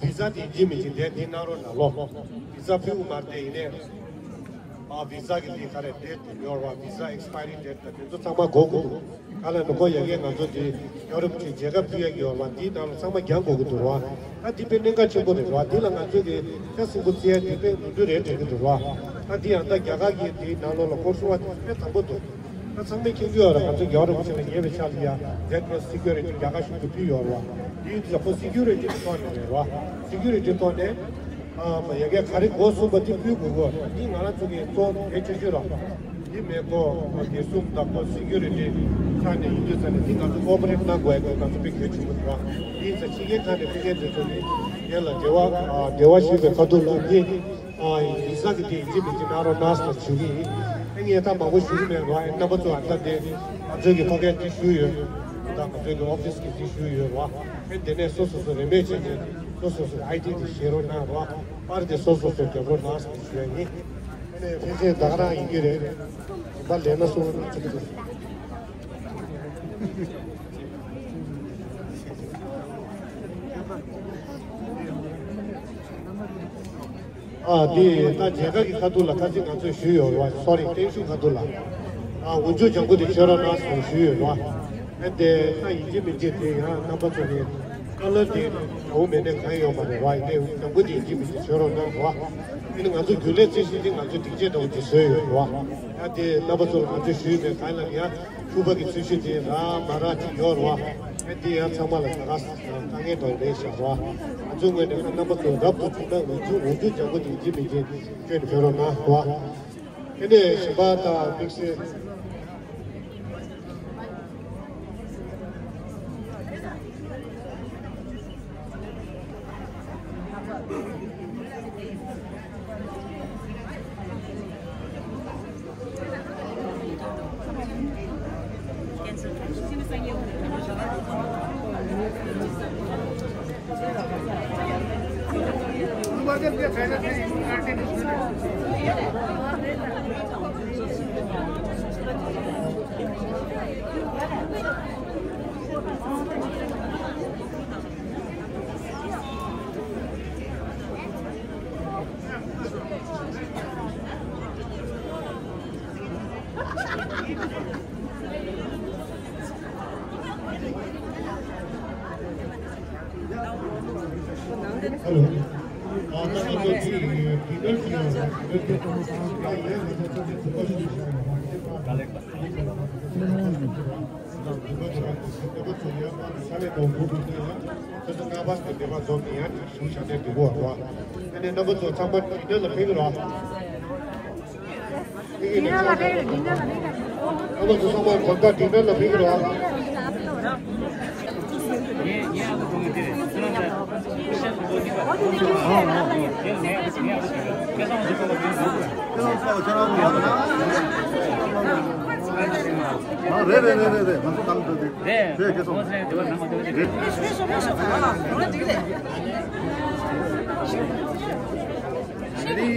བི་ཟ་དེ་ཡིན་གཅིག་མིན་གཅིག་དེ་འདི་གནང་རོགས་གནང་ལོ། བི་ཟ་ཕུལ་གི་མ་རེད་དེ། ཡིན་ནའི་ཨ་བི་ཟ་གི་དེ་ག་རེ་ཌེ་ཊི་ཡོད་རེད་བ། བི་ཟ་ཨེག་སི་པ་ཡ་རི་ཌེ་ཊི་དང་དེ་ཚོ་ཚང་མ་འགོར་དགོས་འདུག་ག་ལ་ནི་ཁོ་ཡ་གིའི་ང་ཚོ་འདི་ཡོ་རོབ་ཀྱི་མཇལ་ཁ་ཕུལ་ཡ་གི་ཡོད་རེད་བ། འདིའི་ནང་ལ་ཚང་མ་རྒྱག་དགོས་ཀྱི་འདུག་རེད་བ། ད་འདི་དཔེ་གནད་འགག་ཆེན་པོ་རེད་བ། འདི་ལ་ང་ཚོས་ཀྱི་ཆ་ཟིང་པོ་བརྩི་ཡ་འདི་དཔེ་ནོར་འཁྲུལ་རེད་དྲན་གྱི་འདུག་རེད་བ། ད་འདི་ཡང་ད་རྒྱ་གར་གྱི་འདིའི་ནང་ལོགས་ལ་སྐོར་སྲུང་བ་དེ་དཔེ་དང་པོ་འདུག་ད་ཚང་མས་མཁྱེན་གྱི་ཡོད་རེད། ང་ཚོ་རྒྱལ་བ་རིན་པོ་ཆེ་ལ་ཉེ་བའི་ཆར་ལ་ཡ་རེཌ་ཀོ་རོ་སི་སི་ཀིའུ་རི་ཊི་རྒྱ་གར་གཞུང་གིས་ཕུལ་ཡོད་རེད་བ། འདིའི་ཁོ་སི་ཀིའུ་རི་ཊི་ཐོག་ནས་རེད་བ། སི་ཀིའུ་རི་ཊི་ཐོག་ནས། ཨ་མ་ཡ་གིའི་ག་རེ་འགོ་གསུངས་པ་དེ་ཕུལ་དགོས་གོ། འདི་ང་རང་ཚོ་གི་གཙོ་བོ་གལ་ཆེ་ཤོས་རེད། འདི་མེད་གོ། དེ་གསུམ་དང་པོ་སི་ཀིའུ་རི་ཊི་ཆ་ནས་ཡིན་དུས་ཙང་ནས་འདི་ང་ཚོ་ཀོ་པ་རེ་ཊི་གནང་དགོས་ཡ་དེ་ང་ཚོ་དཔེ་གལ་ཆེན་པོ་རེད་བ། འདི་ཡིན་ཙང་ཕྱི་རྒྱལ་ཁག་ནས་ཕེབས་མཁན་དེ་ཚོ་ནི་དེ་ལ་འབྲེལ་བ་ཨ་འབྲེལ་བ་ཞུས་པའི་ཁ་ཐུག་ལ་འདི་ཨ་བི་ཟ་གི་དེ་ཡིན་གཅིག་མིན་གཅིག་གནང་རོགས་གནང་ཟེར་ཞུ་གི་ཡིན། ཨ་ངས་ད་མང་པོ་ཞུ་གི་མེད་རོགས། ཨ་རྣམ་པ་ཚོ་ཨ་ད་དེ་ང་ཚོའི་གི་ཕ་གིར་འདི་ཞུས་ཡོད། ད་ང་ཚོའི་གི་ཨོ་ཕི་སི་གི་འདི་ཞུས་ཡོད་རོགས། ཨ་དེ་ནས་སོ་སོ་སོ་རེ་མེད་བྱས་ནས་སོ་སོ་སོ་ཨའི་ཌི་དེ་བཞེས་རོགས་གནང་རོགས། པར་དེ་སོ་སོ་སོ་རྒྱབ་རོགས་གནང་ཟེར་ཞུ་ཡ་ཡིན། ཨ་ནི་ཕལ་ཆེར་ད་ག་རང་ཡིན་གྱི་རེད། རིམ་པ་ལེན་ན་གསུང་རོགས་གནང་ཟེར་གྱི་འདུག་ཨ་དེ་ད་མཇལ་ཁ་གི་ཁ་ཐུག་ལ་ཁ་ཅིག་ང་ཚོས་ཞུས་ཡོད་རེད་བ། སོ་རི། བརྟན་བཞུགས་ཁ་ཐུག་ལ་ཨ་འོག་འཇུག་ལྗང་ཁུ་དེ་མཆོད་རོགས་གནང་ཟེར་ཞུས་ཡོད་རེད་བ། ཨ་དེ་ད་ཡིན་གཅིག་མིན་གཅིག་དེ་ཡང་རྣམ་པ་ཚོ་གི་ཀ་ལར་དེ་འདྲ་བོ་མེད་ནའི་གང་ཡོད་མ་རེད་བ། ཡིན་ནའི་ལྗང་ཁུ་དེ་ཡིན་གཅིག་མིན་གཅིག་མཆོད་རོགས་གནང་རོགས། ཨ་ནི་ང་ཚོ་རྒྱུན་ལས་རྩིས་ཞིབ་དེ་ང་ཚོས་སྒྲིག་ཆས་འདྲ་བོ་ཅིག་བཟོས་ཡོད་རེད་བ། ཨ་དེ་རྣམ་པ་ཚོ་ལ་ང་ཚོས་ཞུས་མེད་གང་ལ་ཡང་ཕུར་པ་གི་ཚོས་གཞི་དེ་རག་མ་རག་ཅིག་ཡོད་རེད་བ། ཨ་དེ་ཡང་ཚང་མ་ལ་ད་ག་དཀའ་ངལ་འདྲ་བོ་རེད་ཤག་རེད་བ། ང་ཚོའི་ངོས་ནས་རྣམ་པ་ཚོ་རབ་ཏུ་བྱུང་ན་འོག་འཇུག་འོག་འཇུག་ལྗང་ཁུ་དེ་ཡིན་གཅིག་མིན་གཅིག་སྤྲད་ནས་ཕེབས་རོགས་གནང་རེད་བ། དེ་ནས་གཞན་པ་དང་དམིགས་བསལ། ཨ་རེད་རེད་རེད་རེད་རེད། ང་ཚོ་གང་འདྲ་དེ་རེད། རེད་རེད་རེད། རེད། Ready,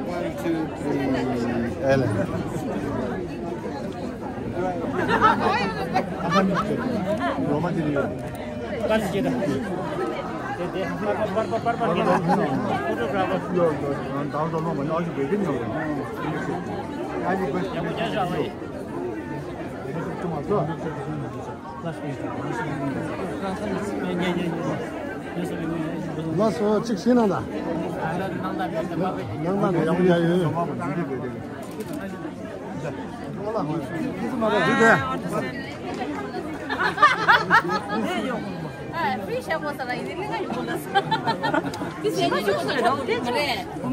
one, ཨེ་ལེ། ཨ་ཁ་མི་ཚེ་རོ་མ་དེ་རེད། ཀ་ལི་སྐྱེ་ད། དེ་དེ་པར་པར་པར་པར་པར་ཉོ། ཕོ་ཊོ་གྷ་ར་ཕར། ཡོ་ཡོ་ཡོ། ད་ད་ལོ་མ་ཉོ་ཞིག་བེད་ཀན་ཉོ། ཨ་ནི་བེད་ཀན་ཉོ། ལགས་སོ། གཅིག་ཤེས་ན་ད། ནང་ལ་ཡག་པོ་ཡག་ཡོད།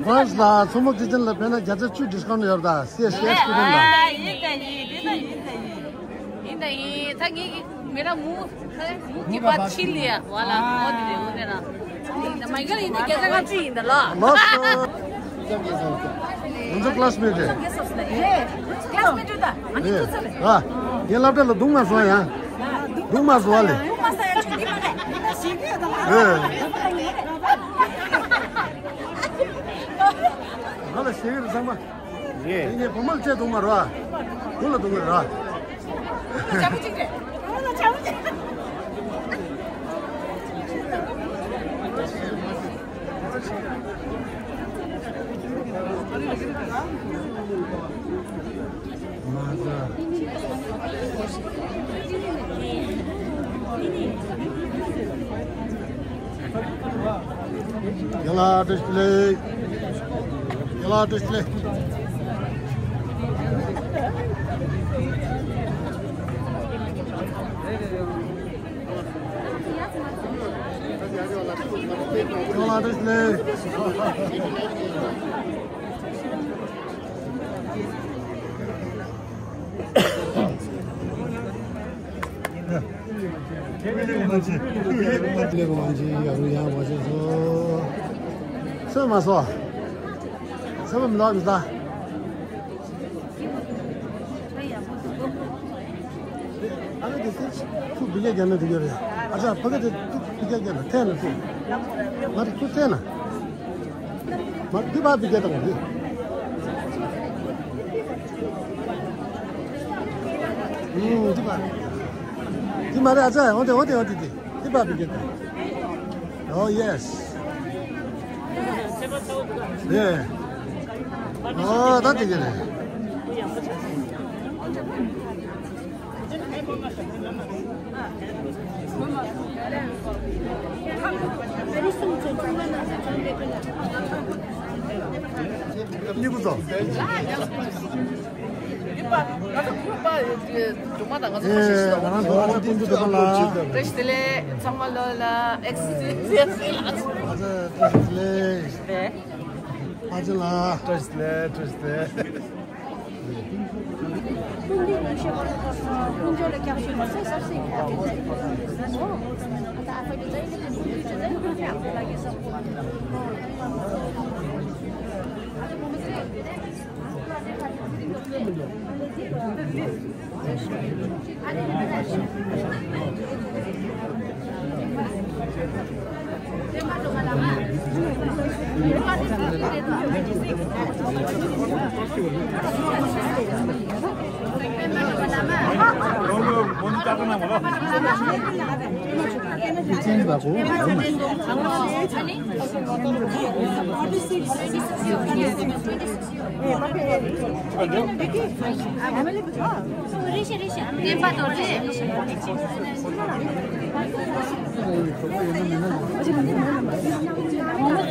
ཕོན་ལ་མཚོ་མོ་ཁྲི་ཅན་ལ་ཕན་ན་བརྒྱ་ཆ་བཅུ་ཌི་སི་ཀའུན་ཊི་ཡོད་རེད་ད། སི་ཨེས་སི་ཨེ་སི་ཊུ་ཌེན་ཊི་ལ། ཡིན་ད་ཡིན། དེ་ད་ཡིན་ད་ཡིན། ཡིན་ད་ཡིན། ད་ངེད་ཀྱི་མི་ར་མུ་ད་མུ་གི་པ་ཆི་ལི་ཡ་བ་ལ་འོ་དེ་རེད། འོ་དེ་ར་ཡིན་ད། མ་གི་ཡིན་ད་བརྒྱ་ཆ་ལྔ་བཅུ་ཡིན་ད་ལ། ལགས་སོ། ང་ཚོ་ཀི་ལ་སི་མེ་ཊི་རེད། ཀི་ལ་སི་མེ་ཊི་རེད་ད། ཨ་ནི་ཨེ། ཨ། ངའི་སློབ་གྲྭ་ལ་རྡུང་མ་བཟོ་ཡ། རྡུང་མ་བཟོ་བ་ལས། རྡུང་མ་ཟ་ཡ་ཆུང་དེ་མ་རེད། ད་ཞིག་གི་ཡོད་ད་ལ། ཨེ། ང་ལ་ཞེ་གི་རེད་ཚང་མ། རེད། ངས་བུ་མོ་ལ་བཅད་འདུག་མ་རོ། བུ་ལ་འདུག་མ་རོ། ཆ་པོ་གཅིག་རེད། བུ་ལ་ཆ་པོ་གཅིག་མ་ཟ། རྒན་ལགས་བཀྲ་ཤིས་བདེ་ལེགས། རྒན་ལགས་བཀྲ་ཤིས་བདེ་ལེགས། རྒན་ལགས་བཀྲ་ཤིས་བདེ་ལེགས། ལེགས་མ་བྱས་ཡག་རུ་ཡག་མ་བྱས་སོ། སོས་མ་སོ། སོས་མ་མི་ལོག་མི་ལ། ཨ་ནི་དེ་ཚོ་ཐུག་བི་ཀ་རྒྱ་ནག་དེ་ཡོད་རེད། ཨ་ཅག་ཕ་གི་དེ་ཐུག་བི་ཀ་རྒྱ་ནག་ཐད་ན་ཐུག་ང་དེ་ཐུག་ཐད་ན། མ་འདི་པ་བི་ཀ་དང་འདི། ཨུམ། འདི་པ། འདི་མ་རེད། ཨ་ཅག་འོ་དེ་འོ་དེ་འོ་དེ་དེ། འདི་པ་བི་ཀ་དང་། Oh yes. Yeah. Oh, ད་དེ་ག་རེད། གཉིས་པོ་ཚོ། ཨེ། ང་རང་ཚོ་ཨ་ཅག་ཀུན་སྤྱོད་དོ་པ་ལ། བཀྲ་ཤིས་བདེ་ལེགས། ཚང་མ་ལོ་ལ་ཨེག་སི་ཟེར་ཟེར་ལ། ཨ་ཅག་བཀྲ་ཤིས་བདེ་ལེགས། ཨ་ཅག་ལ། བཀྲ་ཤིས་བདེ་ལེགས། བཀྲ་ཤིས་བདེ་ལེགས།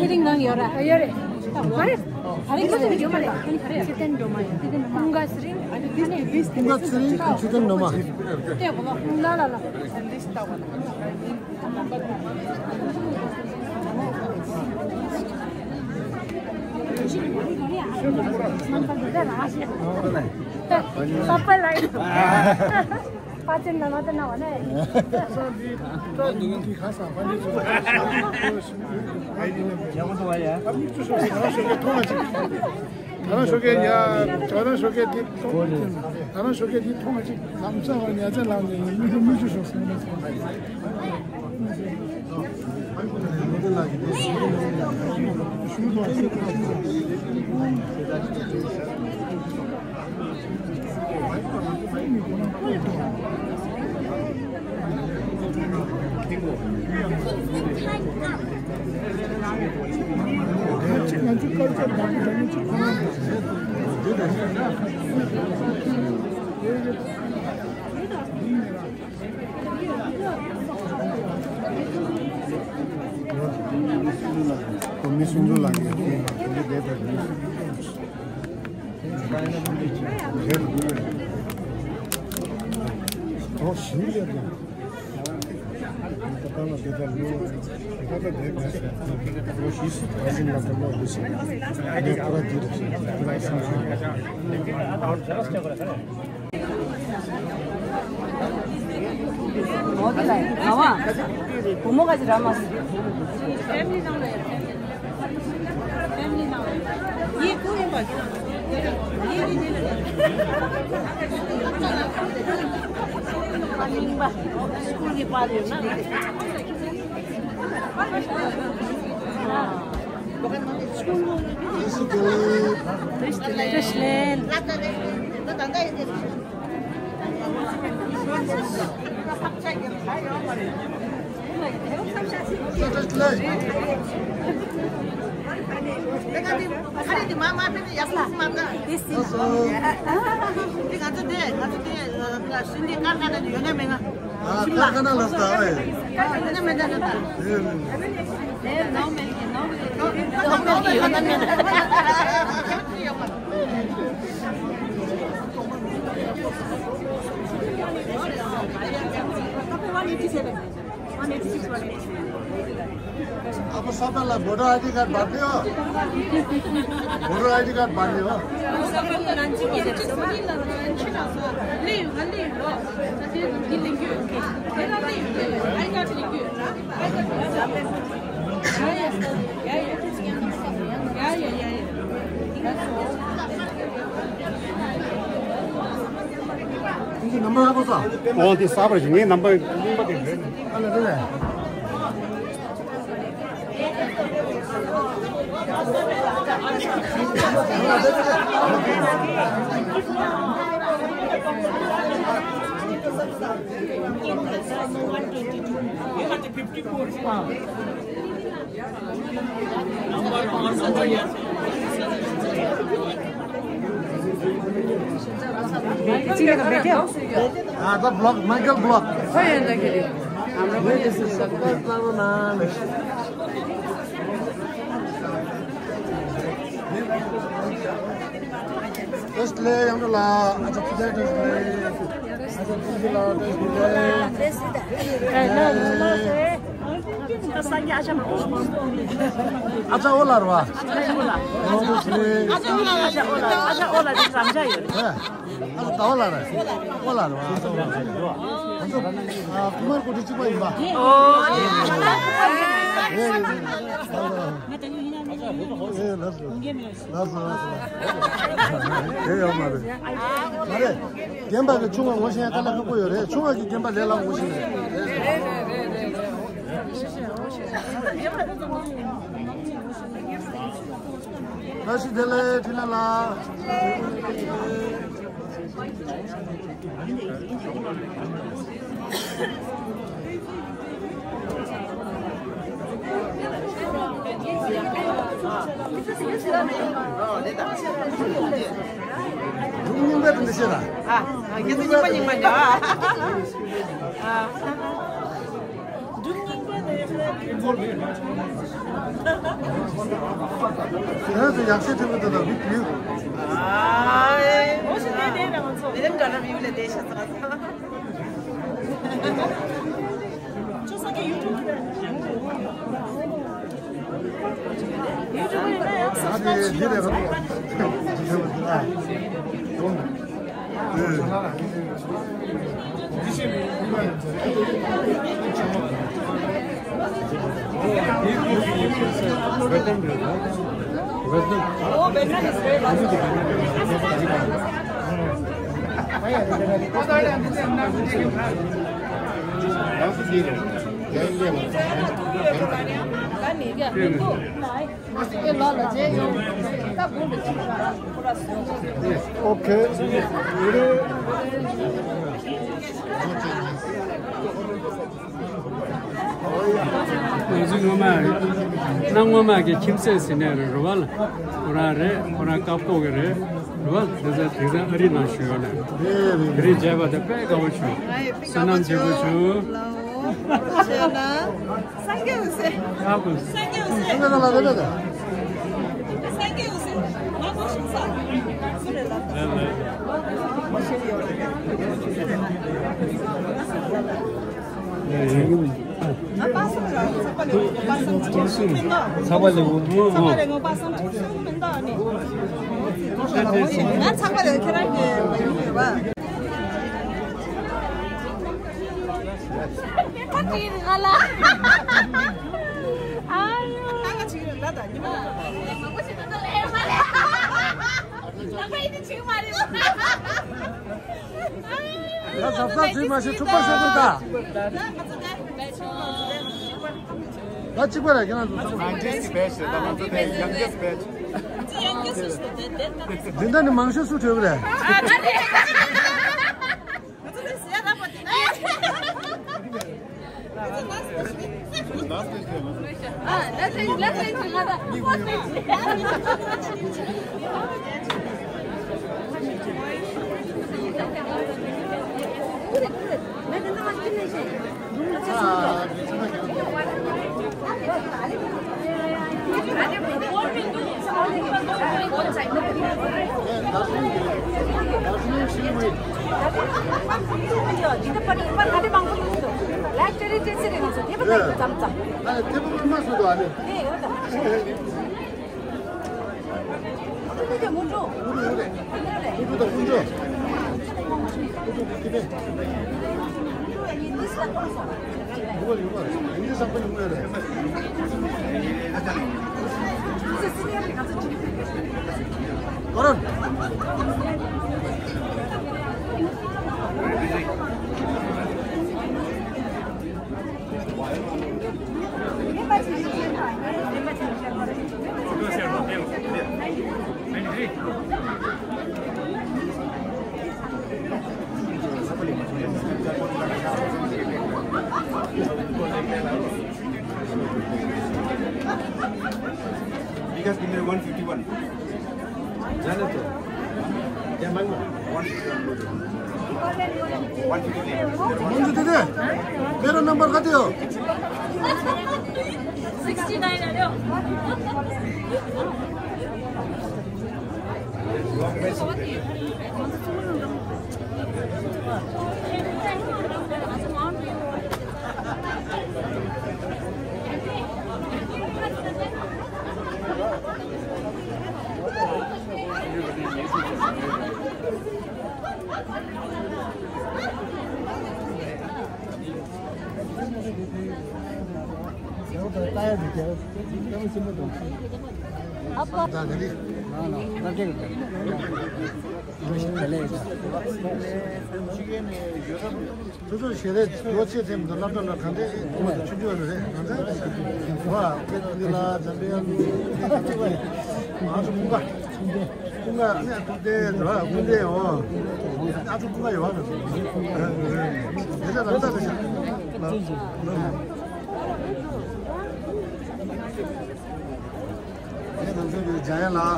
ཚེ་རིང་ནང་ཡོད་ར། ཡོད་རེད། ཨ་རེ། ཨ་རེ་ཁྱོད་ཚོ་ཡོད་མ་རེད། ཨ་རེ། ཚེ་བརྟན་སྒྲོལ་མ་ཡོད། ཚེ་བརྟན་སྒྲོལ་མ་ཡོད། ཚེ་བརྟན་སྒྲོལ་མ། ཀུན་དགའ་ཚེ་རིང་། ཀུན་དགའ་ཚེ་རིང་། ཚེ་བརྟན་སྒྲོལ་མ། ལྟོས་གོ་ལོ། ལ་ལ་ལ། ད་རང་ཞོགས་ཀས་ཡ། ད་རང་ཞོགས་ཀས་འདི་མཐོང་། ད་རང་ཞོགས་ཀས་འདི་མཐོང་བ་ཅིག་ལམ་སང་བ་ཉ་ཚན་ལངས་ནས་མི་ཚོ་མི་ཚོ་ཞོགས་སོང་། ཁོ་མི་སུམ་ཅུ་ལངས་ཀྱི་ཡོད། ཁོ་མི་བསྡད་པའི་མི་སུམ་ཅུ་ལངས་ཀྱི་ཡོད། གྲོགས་ཞིག་ལས་དང་། ད་ལྟ་ལ་དེ་ལྟར་ལོ། ད་ལྟ་དེ་ག་ཟེར། ལོ་བཞི་ཟིན་ད་ཟིན་ལ་ད་ལོ་འདི་ཟིན། ངས་ཁོ་ར་འདི་རེད་ཟེར། ཨོ་དེ་ལ་ང་བ། བུ་མོ་ག་ཅི་ར་མ་སི། ཕེ་མི་ལི་ནང་ལ་ཡ། ཕེ་མི་ལི་ནང་ལ་ཡ། ཡི་ཀུ་ཡིན་པ། ཡི་ཡི་ཡི། ཨ་ནི་པ། སྐུལ་གྱི་པར་ཡོད་ན། ཨ། ཁ་ཁ་ན་ལབ་ད་ཨེ། आपको सब वाला वोटर आईडी कार्ड बांटने हो। वोटर आईडी कार्ड बांटने हो। ཁྱེད་ཀྱི་ནམ་བར་ཧ་གོ་ས། ཨོ་དེ་གསར་པ་ཞིག་ངའི་ནམ་བར་རྙིང་པ་དེ་རེད། ཨ་ལ་རེད་ལ། हाँ, तो ब्लक, माइकल ब्लक। खोइ अन्त के अरे। हाम्रो पनि यस्तो छ। टेस्ट ले, हाम्रो ला। अच्छा, किती टेस्ट ले? अच्छा, किती ला टेस्ट ले? ए, ल, ल, ल, ल। अच्छा, ओला रवा। अच्छा, ओला, अच्छा, ओला, अच्छा, ओला। ཨ་ད་བ་ལ་ར། བ་ལ་ར་བ། ཨ་ད་བ་ལ་ར། ང་ཚོ་ཨ་ཀུ་མར་ཀོ་ཏི་གཅིག་པ་ཡིན་པ། ཨོ། ཨེ་ལགས་སོ། ལགས་སོ་ལགས་སོ། དེ་ཡོད་མ་རེད། མ་རེད། རྒན་པ་གི་ཆུང་བ་ངོ་ཤེས་ཡ་དཀའ་ལས་ཁག་པོ་ཡོད་རེད། ཆུང་བ་གི་རྒན་པ་ལས་སླ་པོ་ཞིག་རེད། བཀྲ་ཤིས་བདེ་ལེགས། འཕྲིན་ལས་ལགས། རྙིང་པ་དེ་འདྲ་བཤད་ལ། ཨ། ཨ། ཁྱེད་ཚོ་རྙིང་པ་རྙིང་པ་འདྲ། ཨ། ཁྱེད་རང་ཚོ་ཡག་ཤོས་ཐུབ་ཀྱི་འདུག་ད་མི་བུ། ཨ། ཨེ། ཨོ་ཤི་དེ་དེ་རང་ཚོ། དེ་རིང་འདྲ་ན་མི་བུ་ལས་དེ་ཤ་ཚ་ཚ། ཁྱོད་ས་ཀྱི་ཡུ་ཊུབ་ལ། ཡུ་ཊུབ་ལ་ཡང་སབ་སི་ཀ་རའིབ་བྱེད་རོགས། Okay. ང་ཚོ་སྔོན་མ། གནའ་སྔོན་མ་གི་ཁྱིམ་མཚེས་ཟེར་ནས་རེད། རུ་བ་ལ་ཁོ་རང་རེད། ཁོ་རང་བཀའ་ཕོག་གི་རེད། རུ་བ་ལ་དེང་སང་དེང་སང་ཨ་རིའི་ནང་བཞུགས་ཡོད་ནས། དེ་རིང་མཇལ་བ་དེ་དཔེ་དགའ་བོ་བྱུང་། བསོད་ནམས་ཆེན་པོ་བྱུང་། ཆེ་ན། སངས་རྒྱས་འོད་ཟེར། ཁ་ཁུ། སངས་རྒྱས་འོད་ཟེར། སངས་རྒྱས་འོད་ཟེར། ང་ཁོ་ཤིང་ས། སུ་རེད་ལབ་ད། ང་པ་སངས་ར། ཚགས་པ་ལེའུ། ཚགས་པ་ལེའུ། ཚགས་པ་ལེའུ། ཚགས་པ་ལེའུ། པ་སངས་ཁྲུང་སུ་མིན་ད་ནི། ང་ཚགས་པ་ལེའུ་ཁྱེད་རང་གི་མ་ཡིན་ཡོད་པ། ཁ་ཅིག་རེད་ང་ལ། ཨ་ཡོ། ཁ་ཅིག་རེད་ལ་ད་ཉི་མ། ལག་པ་ཡིན་ཅིག་མ་རེད། ད་གཟབ་གཟབ་བྱེད་མ་ཤེས། འཁྲུག་པ་ཤོར་གི་ད། ད་གཅིག་པ་རེད་ཁྱེད་རང་ཚོ། ཡང་གེ་སི་བེ་ཆི་རེད། ད་ང་ཚོ་དེ་ཡང་གེ་སི་བེ་ཆི། འདི་འདྲ་ནི་མང་ཤོས་སུ་བྲོས་པ་རེད། You guys give me one fifty-one. जाने दो। क्या मांगना? One fifty-one. One fifty-three. मुझे दे दे। मेरा नंबर कति हो? सिक्सटी नाइन है। སོ་སོའི་ཞལ་རས་ལོ་ཚད་ཙམ་དུ་སློབ་གྲྭ་ལ་གང་འདྲས་ཐུག་པ་དང་ཆུང་ཆུང་རེ་རེ་གང་འདྲས་བ་ཀེ་ཏི་ལ་འཛམ་བུའི་གླིང་ང་ཚོ་ཀུན་དགའ་ཀུན་དགའ་ནས་ཐུབ་བསྟན་ར་ཀུན་བསྟན་འོ་ང་ཚོ་ཀུན་དགའ་ཡོད་བ་རེད། དེ་ལ་རང་ས་རེ་ཤག་ངས་ནང་ཚན་པའི་འཇམ་དབྱངས་ལགས།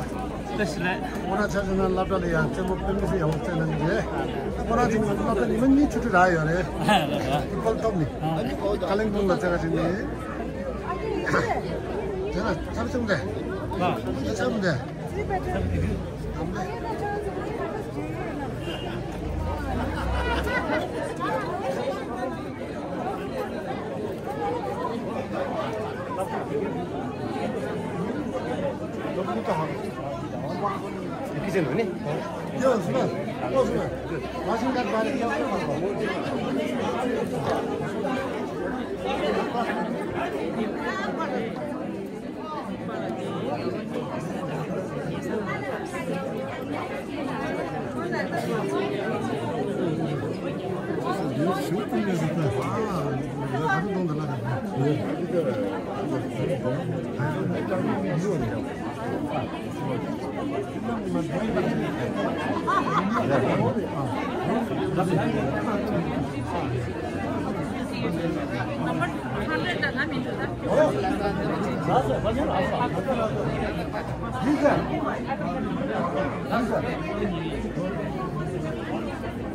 བཀྲ་ཤིས་བདེ་ལེགས། ཁོ་རང་ཆ་བཞག་ན་སློབ་གྲྭ་ལ་ཡང་རྩེད་མོ་དཔེ་མི་སྲིད་ཡག་པོ་རྩེད་གནང་གི་རེད། ཁོ་རང་ཚོ་སློབ་གྲྭ་ཉི་མ་གཉིས་ཆུ་ཚོད་རག་ཡོད་རེད། ཕུཊ་བོལ་ཐོབ་ནི། ཀ་ལིང་པོང་ལ་རྩེད་ག་ཕྱིན་ནི། དེ་ན་ཚབ་ཆུང་རེད། ཚབ་ཆུང་རེད།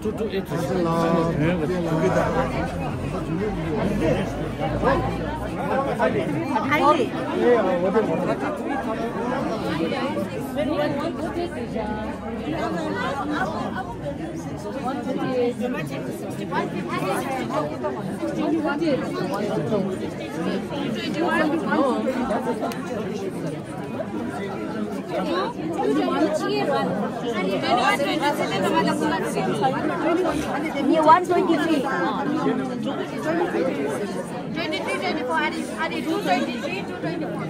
Two two eight. One twenty-three. Twenty-three, twenty-four, are you, are you two twenty-three, two twenty-four?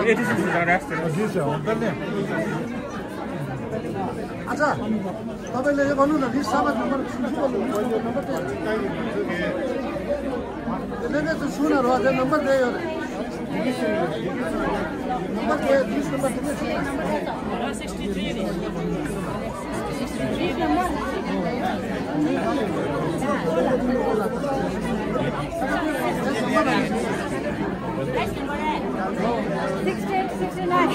Eighty-six is our last. अच्छा, तपाईँले यो गर्नु न, list सामान नम्बर, नम्बर दे। नम्बर दे। नम्बर दे, list नम्बर कितने? Sixty-eight, sixty-nine.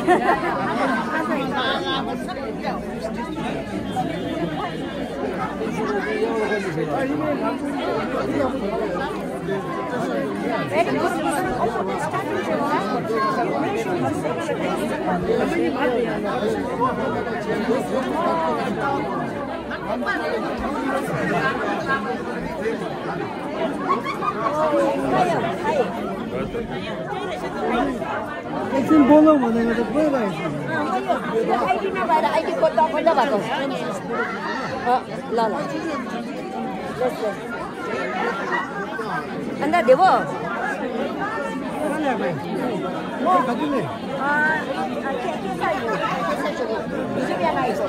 एकछिन बोलौँ भनेको त गइरहेको छु। आइडीमा गएर आइडी कोड त खोल्न भएको। अँ, ल, ल। अन्त देबो? कतिले? अँ, के, के चाहियो? हिजो बिहान आएको।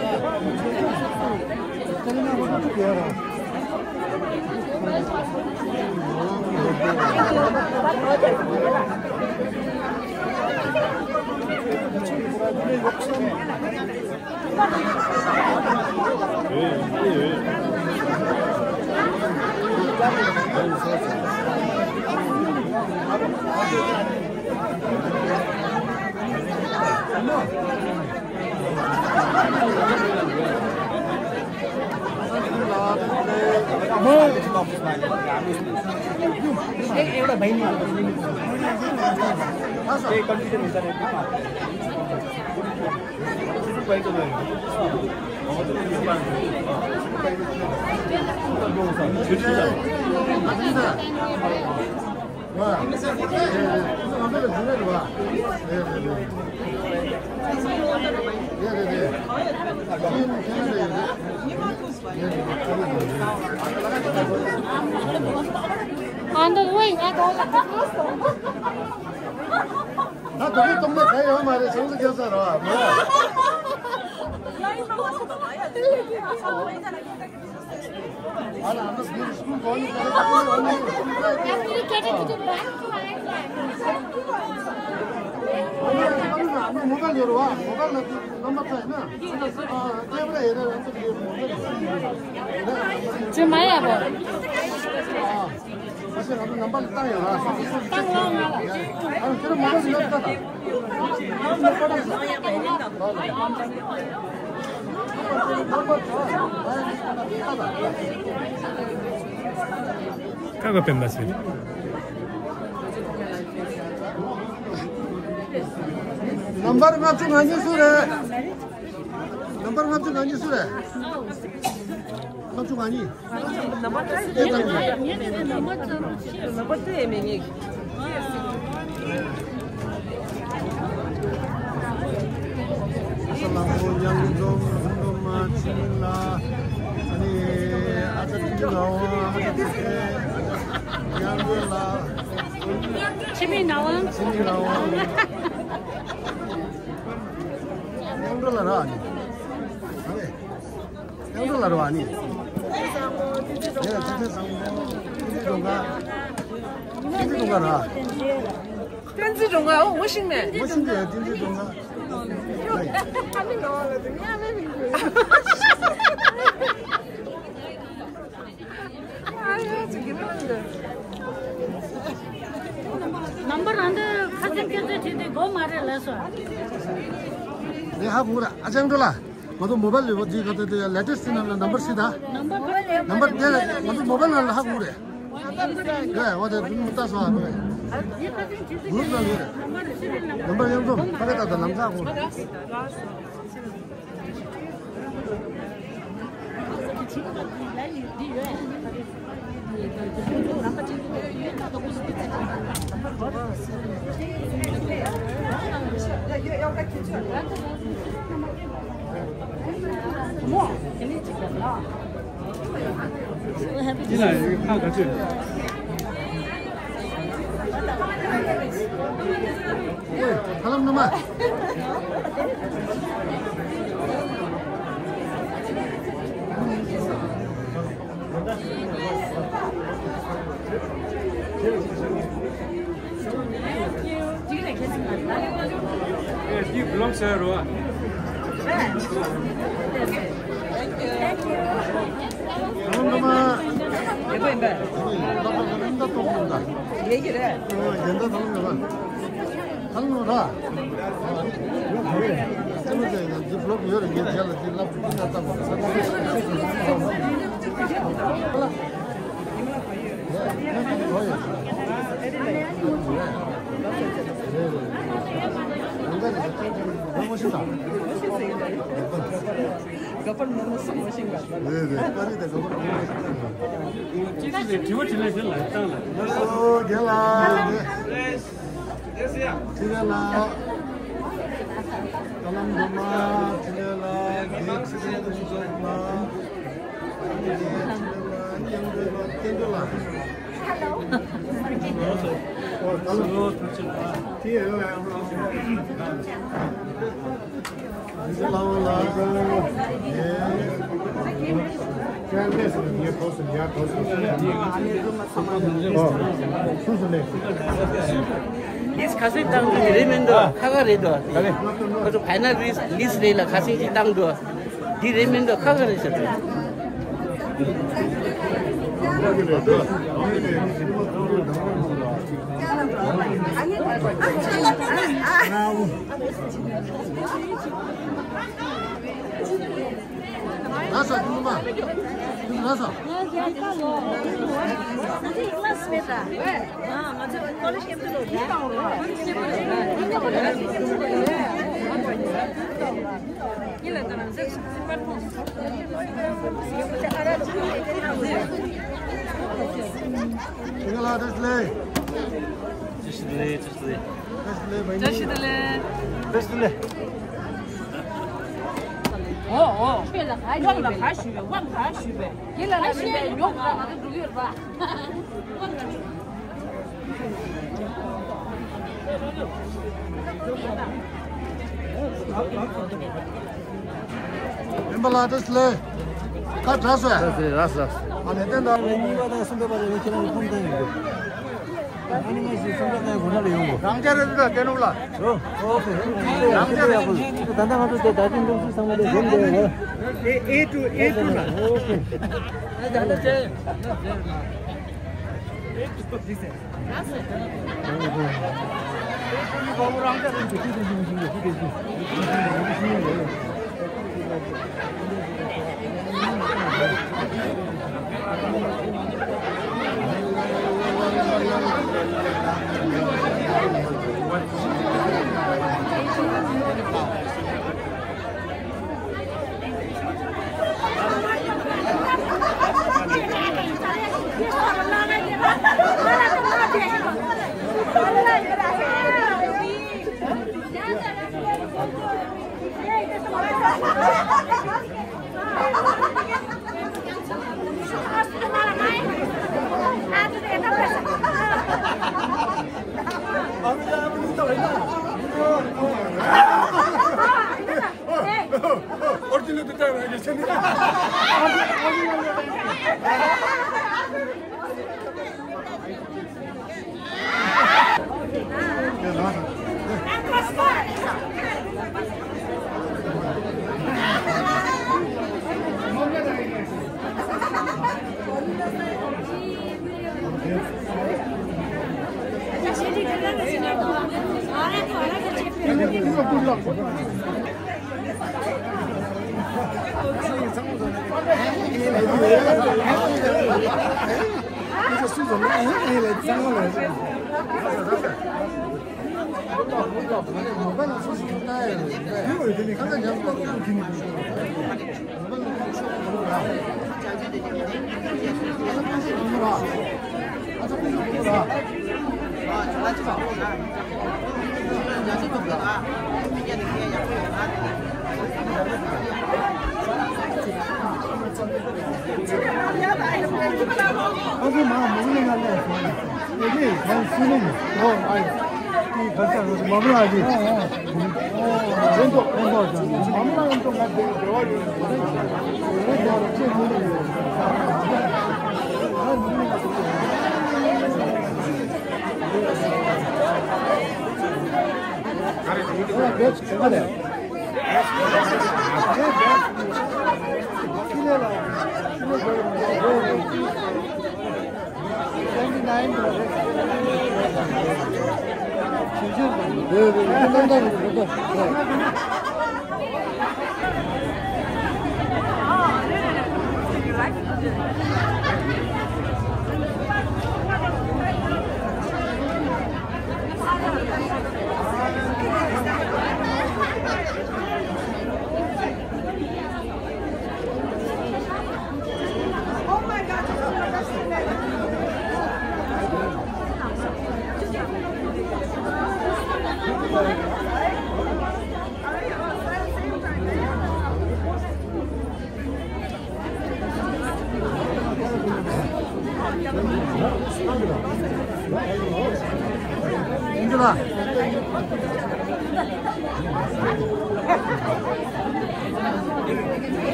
On the way, I don't. ད་དུང་གཏོང་ན་ག་ཡོད་མ་རེད། ཚང་ཚང་རྒྱབ་ས་རེད་བ། ཨ་ལ་ཨ་མ་སྒེར་སྐུ་མགོ་ཡི་ག་རེ་ག་རེ་ཨ་མ་ཡི་ཨ་མ་མོ་ག་ཡོད་རེད་བ། མོ་ག་ལ་ནམ་བར་ཚ་ཡིན་ན་ཨ་ཨ་ཨ་ཨ་ཅེ་མ་ཡ་བོ། ཨ་ཤེ་རང་ཚོ་ནམ་བར་བཏང་ཡོད་ར། བཏང་ལོ་ང་ལ། ཨ་ཁྱེད་རང་མོ་ག་ལ་ཡོད་ད། ཀ་ག་པེན་མ་སི། ནམ་བར་ལྔ་བཅུ་ང་གཉིས་སུ་རེད། ནམ་བར་ལྔ་བཅུ་ང་གཉིས་སུ་རེད། ལྔ་བཅུ་ང་གཉིས། ནམ་བར་ལྔ་བཅུ་ང་གཉིས། ནམ་བར་ལྔ་བཅུ་ང་གཉིས། ཨ་ས་ལམ་པོ་ཉང་རྫོང་ཧུན་སྒྲོལ་མ་ཆི་མིན་ལ། ཨ་ནི་ཨ་ཙ་ཏི་ལའོ། ཁྱིམ་མི་ནང་དབང་། ཁྱིམ་མི་ནང་དབང་། སྐྱབས་འགྲོ་ལ་རག་ནི། སྐྱབས་འགྲོ་ལ་རག་ནི། ཡ་ཅི་ཚེ་བཟང་པོ། ཅི་ཚེ་སྒྲོལ་དཀར། ཅི་ཚེ་སྒྲོལ་དཀར་ར། བསྟན་འཛིན་སྒྲོལ་དཀར། ཨོ་ངོ་ཤེས་མེད། ངོ་ཤེས་མེད། བསྟན་འཛིན་སྒྲོལ་དཀར། ནམ་བར་རང་འདི་ཁ་སེང་སྐད་ཆ་དྲིས་ཏེ་གོ་མ་རེད་ལབ་སོང་། ངས་ཧ་གོ་ར། ཨ་ཅང་འགྲོ་ལ། ང་ཚོ་མོ་བལ་ལས་འོ་དེ་ག་ཚོད་དེ་ལེ་ཊེ་སི་ཊི་ནང་ལ་ནམ་བར་ཤི་ད། ནམ་བར་དེ་ང་ཚོ་མོ་བལ་ནང་ལ་ཧ་གོ་རེད། ག་འོ་དེ་ནུ་ལྟ་སོང་ཨ་ནུ། གུ་རུབ་ནང་ཡོད་རེད། ནམ་བར་ཡང་ཚོ་ཕ་གི་ད་ད་ལམ་སང་གོ། ཧ་ལམ་ནུ་མ། ཁྲི་ལས་ལ། ཀ་ལམ་སྒྲོལ་མ། ཁྲི་ལས་ལ། རྒྱལ་ཁྲི་ལས་ལ། ཁྲི་ལས་ལ། སྐྱབས་འགྲོ་ལ། སྐྱབས་འགྲོ་ལ། ཨོ་ཀ་ལམ། ཁྲི་ལས་ལ། ལིས་ཁ་སང་བཏང་འདུག་རེད་མིན་འདུག་ཁ་ཁ་རེད་འདུག་ཁོ་ཚོ་ཕའི་ནལ་ལིས་ལིས་རེད་ལ་ཁ་སང་ཅིག་བཏང་འདུག་འདི་རེད་མིན་འདུག་ཁ་ཁ་རེད་ཟེར་འདུག་ང་ཚོ་ཡིན་ལ་སྨད་ད། ང་ཚོ་ཀོ་ལེ་ཇི་སྐྱབས་འགྲོ་ལོ། ཡིན་ལ་ད་ང་ཚོ་སི་པར་ཐོང་། ཡིན་ལ་བཀྲ་ཤིས་བདེ་ལེགས། བཀྲ་ཤིས་བདེ་ལེགས། བཀྲ་ཤིས་བདེ་ལེགས། བཀྲ་ཤིས་བདེ་ལེགས། ཨོ་ཨོ། ཁྱོད་ལ་ག་ཞུས་པས། དབང་ལ་ག་ཞུས་པས། དབང་ག་ཞུས་པས། ཡིན་ལ་ལ་ཡིན་པས། ཡོང་ང་ང་ཚོ་འགྲོ་གི་ཡོད་རེད་པ། ཡིན་པ་ལ་བཀྲ་ཤིས་བདེ་ལེགས། ཁ་དྲག་སོང་། རག་སོང་རག་སོང་། ཨ་ནི་བསྟན་དང་། གཉིས་པ་དང་གསུམ་པའི་བར་ལ་ཁྱེད་རང་གི་ཕོན་བཏང་ཡོང་དགོས། ཨ་ནི་མ་གཞི་སུམ་རྟགས་ཀྱི་སྒོ་ནས་ལ་ཡོང་དགོས། རང་རྐྱ་རེད་འདུག་ད་སྟེ་ནུབ་ལ། ཨོ་ཨོ་ཁེ། རང་རྐྱ་རེད། ད་ལྟ་ང་ཚོ་དེ་ད་ཐེངས་སློབ་ཟུར་ཚང་མ་དེ་འཛོམས་བསྡད་ཡོད། ཨེ་ཨེ་ཊུ་ཨེ་ཊུ་ལ། ཨོ་ཁེ། ད་ལྟ་དེ།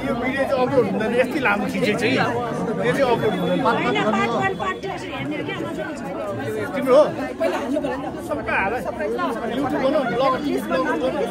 यो भिडियो चाहिँ अपलोड हुँदैन, यस्तै लामो खिचेको छ कि। यो चाहिँ अपलोड हुँदैन। तिम्रो हो? सबै हाल। युट्युब बनाऊ, blog, blog, blog.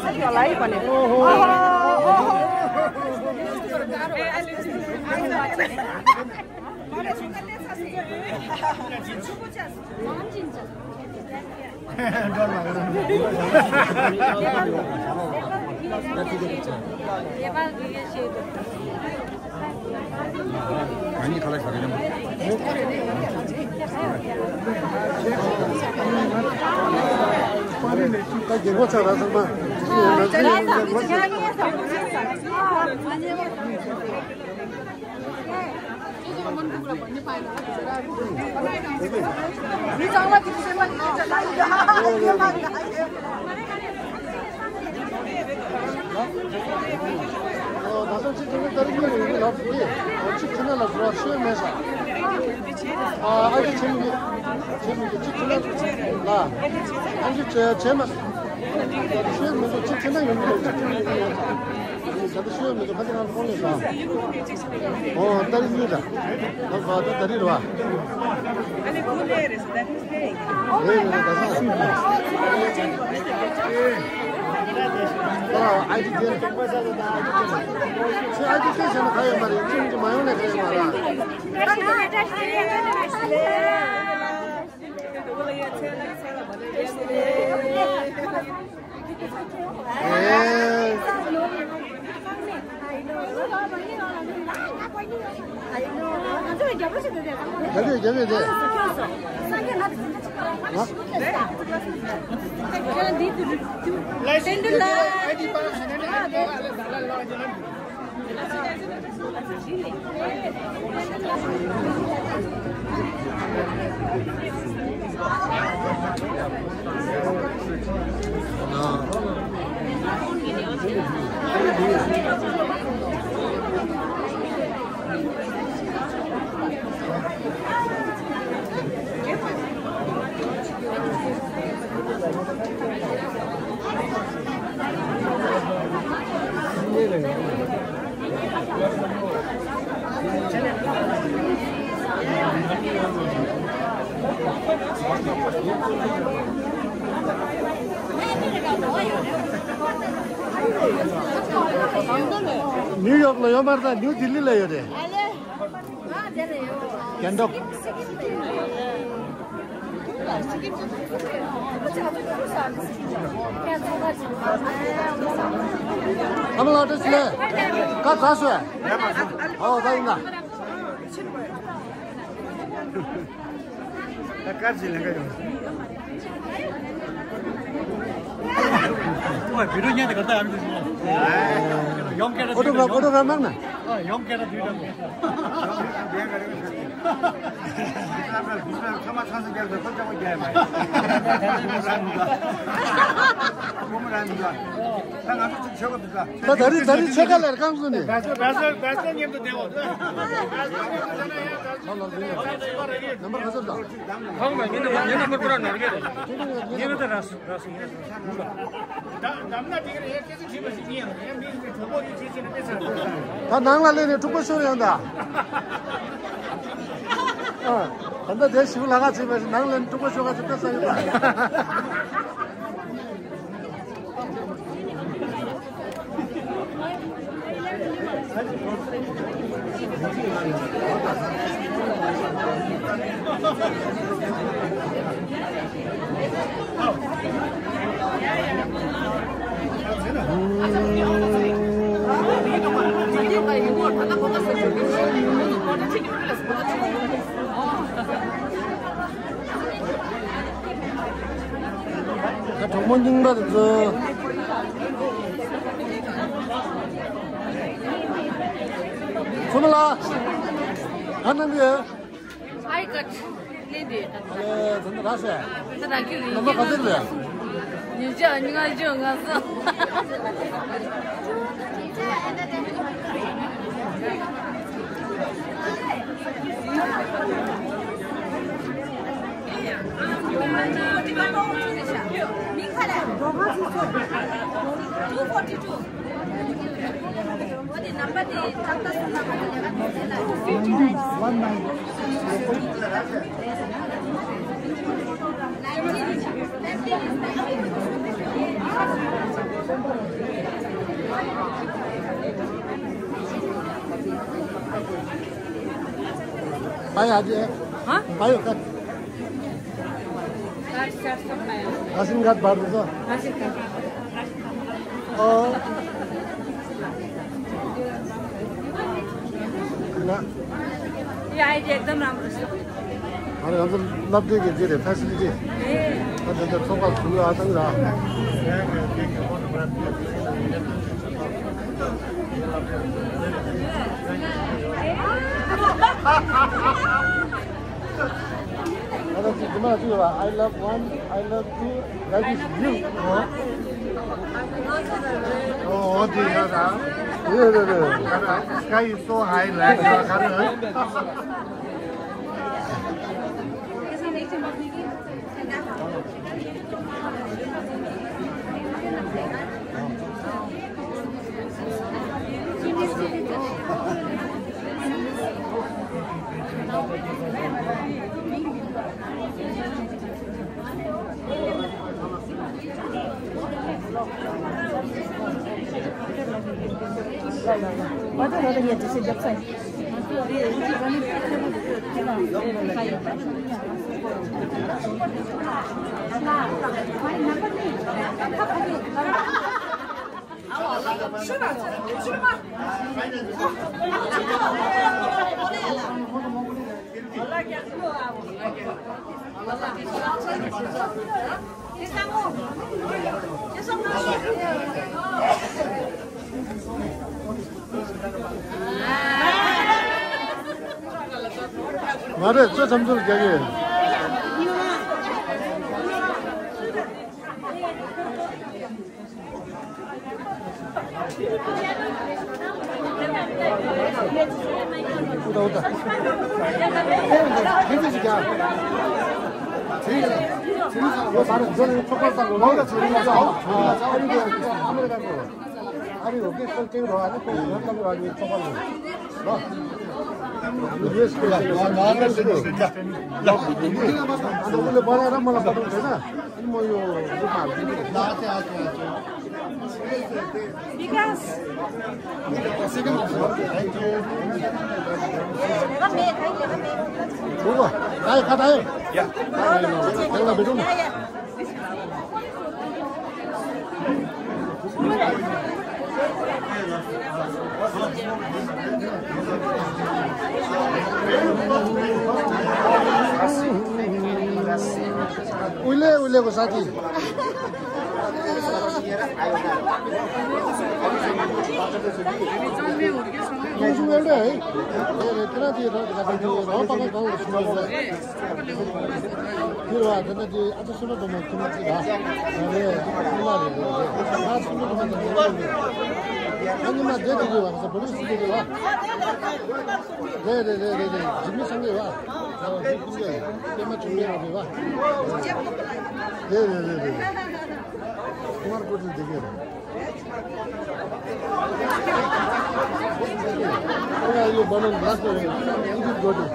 ད་ལྟ་ཤོད་མི་འདུག་ཁ་ཅིག་ཁང་ཁོང་ལས་བྱུང་། ཨོ་ཏ་རིག་གཉིས་ད། ད་ད་ད་རིག་རེད་བ། ཨ་ནི་ཀུན་ལས་རེད་ཟེར་ད་ཐིག་སེ། རེད་རེད་རེད་ད་ས། ཨ་ཨའི་ཏི་ཁེ། ཁྱོད་ཨའི་ཏི་ཁེ་བྱས་ན་ག་ཡོད་མ་རེད། ཁྱོད་མི་མ་ཡོང་ནས་ག་ཡོད་མ་རེད། ནིའུ་ཡོག་ལ་ཡོད་མ་རེད། ད་ནིའུ་ལྡི་ལི་ལ་ཡོད་རེད། རྒྱན་འདོགས། ཨ་མ་ལགས་བཀྲ་ཤིས་བདེ་ལེགས། བཀའ་དྲིན་ཆེ། ཨོ་ད་ཡིན་ན། ད་དཀར་ཅིག་ལེན་ག་ཡོང་། ཨོ་བི་ཌིའོ་ཉན་དེ་ག་ད་ཨ་མི་དེ་ཡོང་སྐད་ར། ཨོ་ཊོ་གྷ་རབ། ཨོ་ཊོ་གྷ་རབ་གནང་ན། ཨ་ཡོང་སྐད་ར་དུས་ད་མོ། ཚང་མ་ཚང་ས་རྒྱབ་ས་ཁོ་ཅག་པོ་རྒྱབ་མ་ཡིན། ཁོ་མོ་རང་འདུག་ད་ང་ཚོ་ཅིག་ཆོག་གི་འདུག་ད་ད་རིང་ད་རིང་ཆོལ་ཁ་ལས་རྐང་བཟོ་ནས། བལ་ཚོ་བལ་ཚོ་བལ་ཚོ་མཉམ་དུ་བསྡད་འོ། ནམ་པར་ག་ཚོད་དང་། ཁོང་ལ་ཉིན་ནམ་ཉིན་ནམ་པར་ཁོ་ར་ནོར་གི་རེད། ཉིན་རེ་ད་ར་སུ་ར་སུ་ཉིན་རེ་སུ། ད་ནམ་ན་དེ་ག་རེད། ཁྱེད་ཚོ་བྲིས་པ་ཞིག་ཡིན་ཡང་ཡང་མི་གྲོགས་པོ་དེ་བྲིས་ཕྱིན་ན་དཔེ་ཚར་དགོས་ས་རེད། ད་ནང་ལ་སླེབས་ནས་འཁྲུག་པ་ཤོར་ཡོང་ད། ཨ། ད་ལྟ་དེ་ཞིག་ལ་ཁ་ཚིག་པ་ཞིག་ནང་ལ་འཁྲུག་པ་ཤོར་ཁ་ཚིག་དཔེ་ཚར་ཡོང་ད། ད་གྲོགས་མོ་རྙིང་པ་དེ་ཚོ། ཚོ་མ་ལ། ཨ་ནང་གི། ཨའི་ཀ་ལེན་དེ། ཨ་ལེ་ད་ནི་ར་སེ། ད་ར་ཁྱོད་རིང་ནམ་པ་ག་ཚོད་རེད། ཉིས་བརྒྱ་ལྔ་བཅུ་ང་གསུམ། Two forty two. पाया आज है? हाँ? पायो कट। राशन कार्ड बाँड्दैछ? Ration card. अँ। ल। यो आइडिया एकदम राम्रो छ। अरे, हजुर, लब्धे के दिएर फेसिलिटी। ए। हजुर, त थोका खुल्ला आछ नि त। I love one, I love two, that is you. Oh, oh, the other. Yeah, yeah, yeah. Sky is so high, like, ང་རེ་ཚོ་ཚམ་ཚོར་རྒྱག་གི། Ule, ule, ko sati. རེད་རེད་རེད་རེད་རེད། འཇིགས་མེད་སངས་རྒྱས་བ། ཚ་བ་འཇིགས་ཀུན་དགའ་ཡིན། པད་མ་འབྱུང་གནས་རེད་བ། རེད་རེད་རེད་རེད། ཀུ་མར་ཀོ་ཏི་ལ་བསྡད་ཀྱི་ཡོད་རེད། ཨ་ཡ་ཡོ་བ་ནོ་ལ་སོ་རེད། ཨིན་ཇི་གོ་ཏི།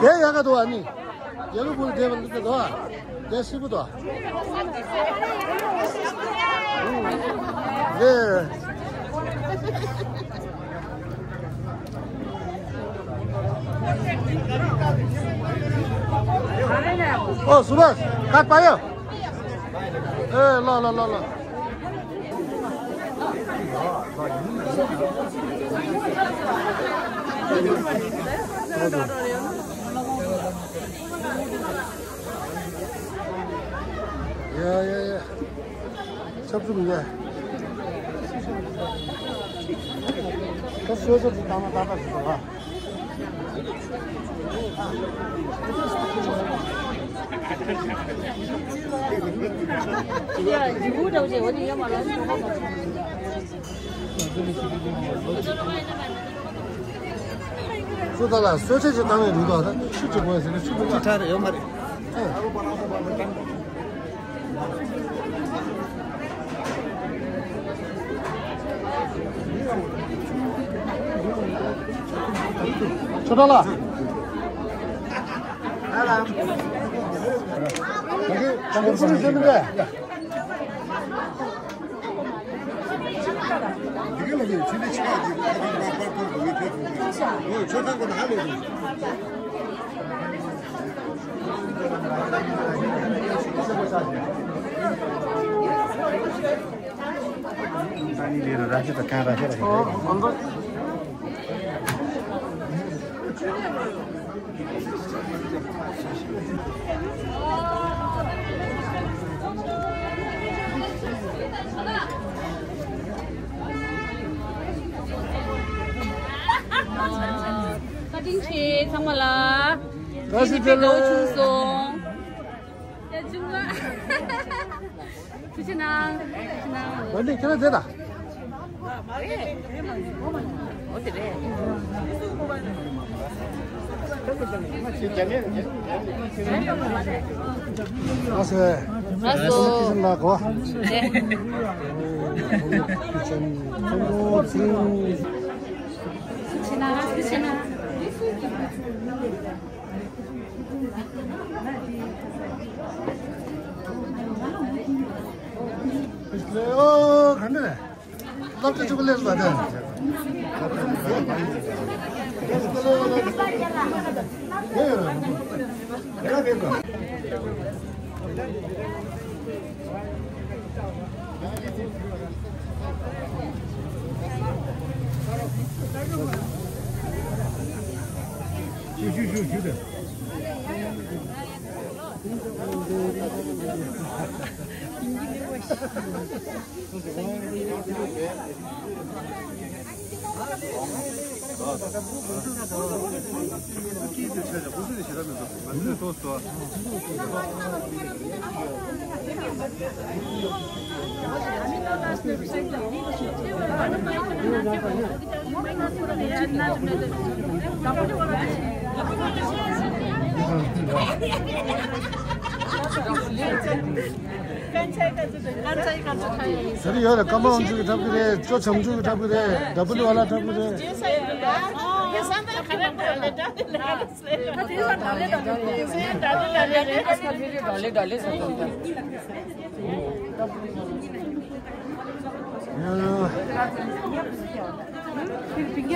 དེ་ཡག་ག་འདུག་ཨ་ནི། རྒྱལ་པོ་བུ་ལ་བསྡད་པ་འདི་ལྟ་དོ། དེ་སྲིད་པོ་དོ། རེད། ཨོ་སུ་བ་ཀ་པ་ཡོ། ཨེ་ལ་ལ་ལ་ལ། ཡ་ཡ་ཡ། ཆབ་ཆུབ་ཡ། ད་སོ་སོ་ཚོ་བཏང་ན་ཏག་ཏག་ཞིག་འདུག་ག། ཡ་ཡི་གུ་འདྲ་བོ་ཅིག་འོ་དེ་ཡོད་མ་རེད། སུ་ད་ལ་གསོལ་ཇ་ཅིག་བཏང་ནས་འདུག་ད་ཆུ་ཅིག་དགོས་ཟེར་ན་ཆུ་འདུག་ག། ཁྲ་རེ་ཡོད་མ་རེད། ཨ། ཆོས་གྲགས་ལགས། ད་གིན་དང་པོ་ནས་བཟོས་མི་འདྲ། འདི་ག་ལ་ཡིན་ཕྱི་ལི་ཆ་གི་ཨ་ཁུ་པར་པར་པར་གོ་བའི་ཕེབས་ཐུབ་ཀྱི་ཆོས་ཐང་གོ་ན་ཧ་ལས་རུང་། བཀའ་དྲིན་ཆེ་ཚང་མ་ལ། བཀྲ་ཤིས་བདེ་ལེགས། ཐུགས་རྗེ་གནང་། ཐུགས་རྗེ་གནང་། འོན་ཏེ་ཁྱེད་རང་བསྡད་དང་། ཨ་སེ། ཨ་སོ། ཁྱེད་ལ་གོ། ཐུགས་རྗེ་གནང་། ཐུགས་རྗེ་གནང་། ཨོ་ག་འདྲ་རེད། སློབ་གྲྭ་གཅིག་པུ་སླེབས་པ་དང་། ཟེར་ཡོད་རེད། ཀརྨ་དབང་ཕྱུག་གིས་འཁྲབ་ཀྱི་རེད། ཅོ་བྱང་ཆུབ་ཀྱིས་འཁྲབ་ཀྱི་རེད། ཌབ་ལིའུ་ཝ་ལ་འཁྲབ་ཀྱི་རེད། ཡ།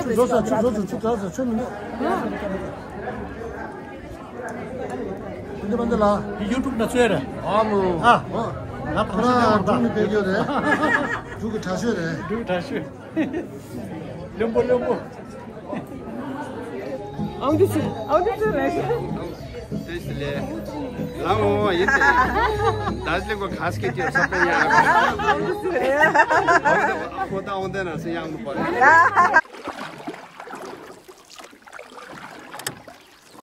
ཆུ་འགྲོ་ས། ཆུ་འགྲོ་ས། ཆུ་འགྲོ་ས། ཆུ་མི་འདུག་འདི་མ་འདི་ལ། ཡུ་ཊུབ་ན་ཚོད་རེད། ཨ་མོ། ཨ། ཨོ། ང་ཁོ་རང་འབྲུག་ནས་ཕེབས་ཡོད་རེད། འབྲུག་གི་དྲག་ཤོས་རེད། འབྲུག་གི་དྲག་ཤོས། བློན་པོ། བློན་པོ། ཨང་ཏི་ཚུ། ཨང་ཏི་ཚུ་རེད། ཏེ་སི་ལེ། ལང་ལོ་ཡིན་ཏེ། ད་ལེ་གོ་ཁ་སྐད་ཀྱི་ཚོགས་པའི་ཡ། ཨང་ཏི་ཚུ་རེད། ཁོ་ད་འོང་དེ་ན་སེ་ཡང་ནུ་པ་རེད།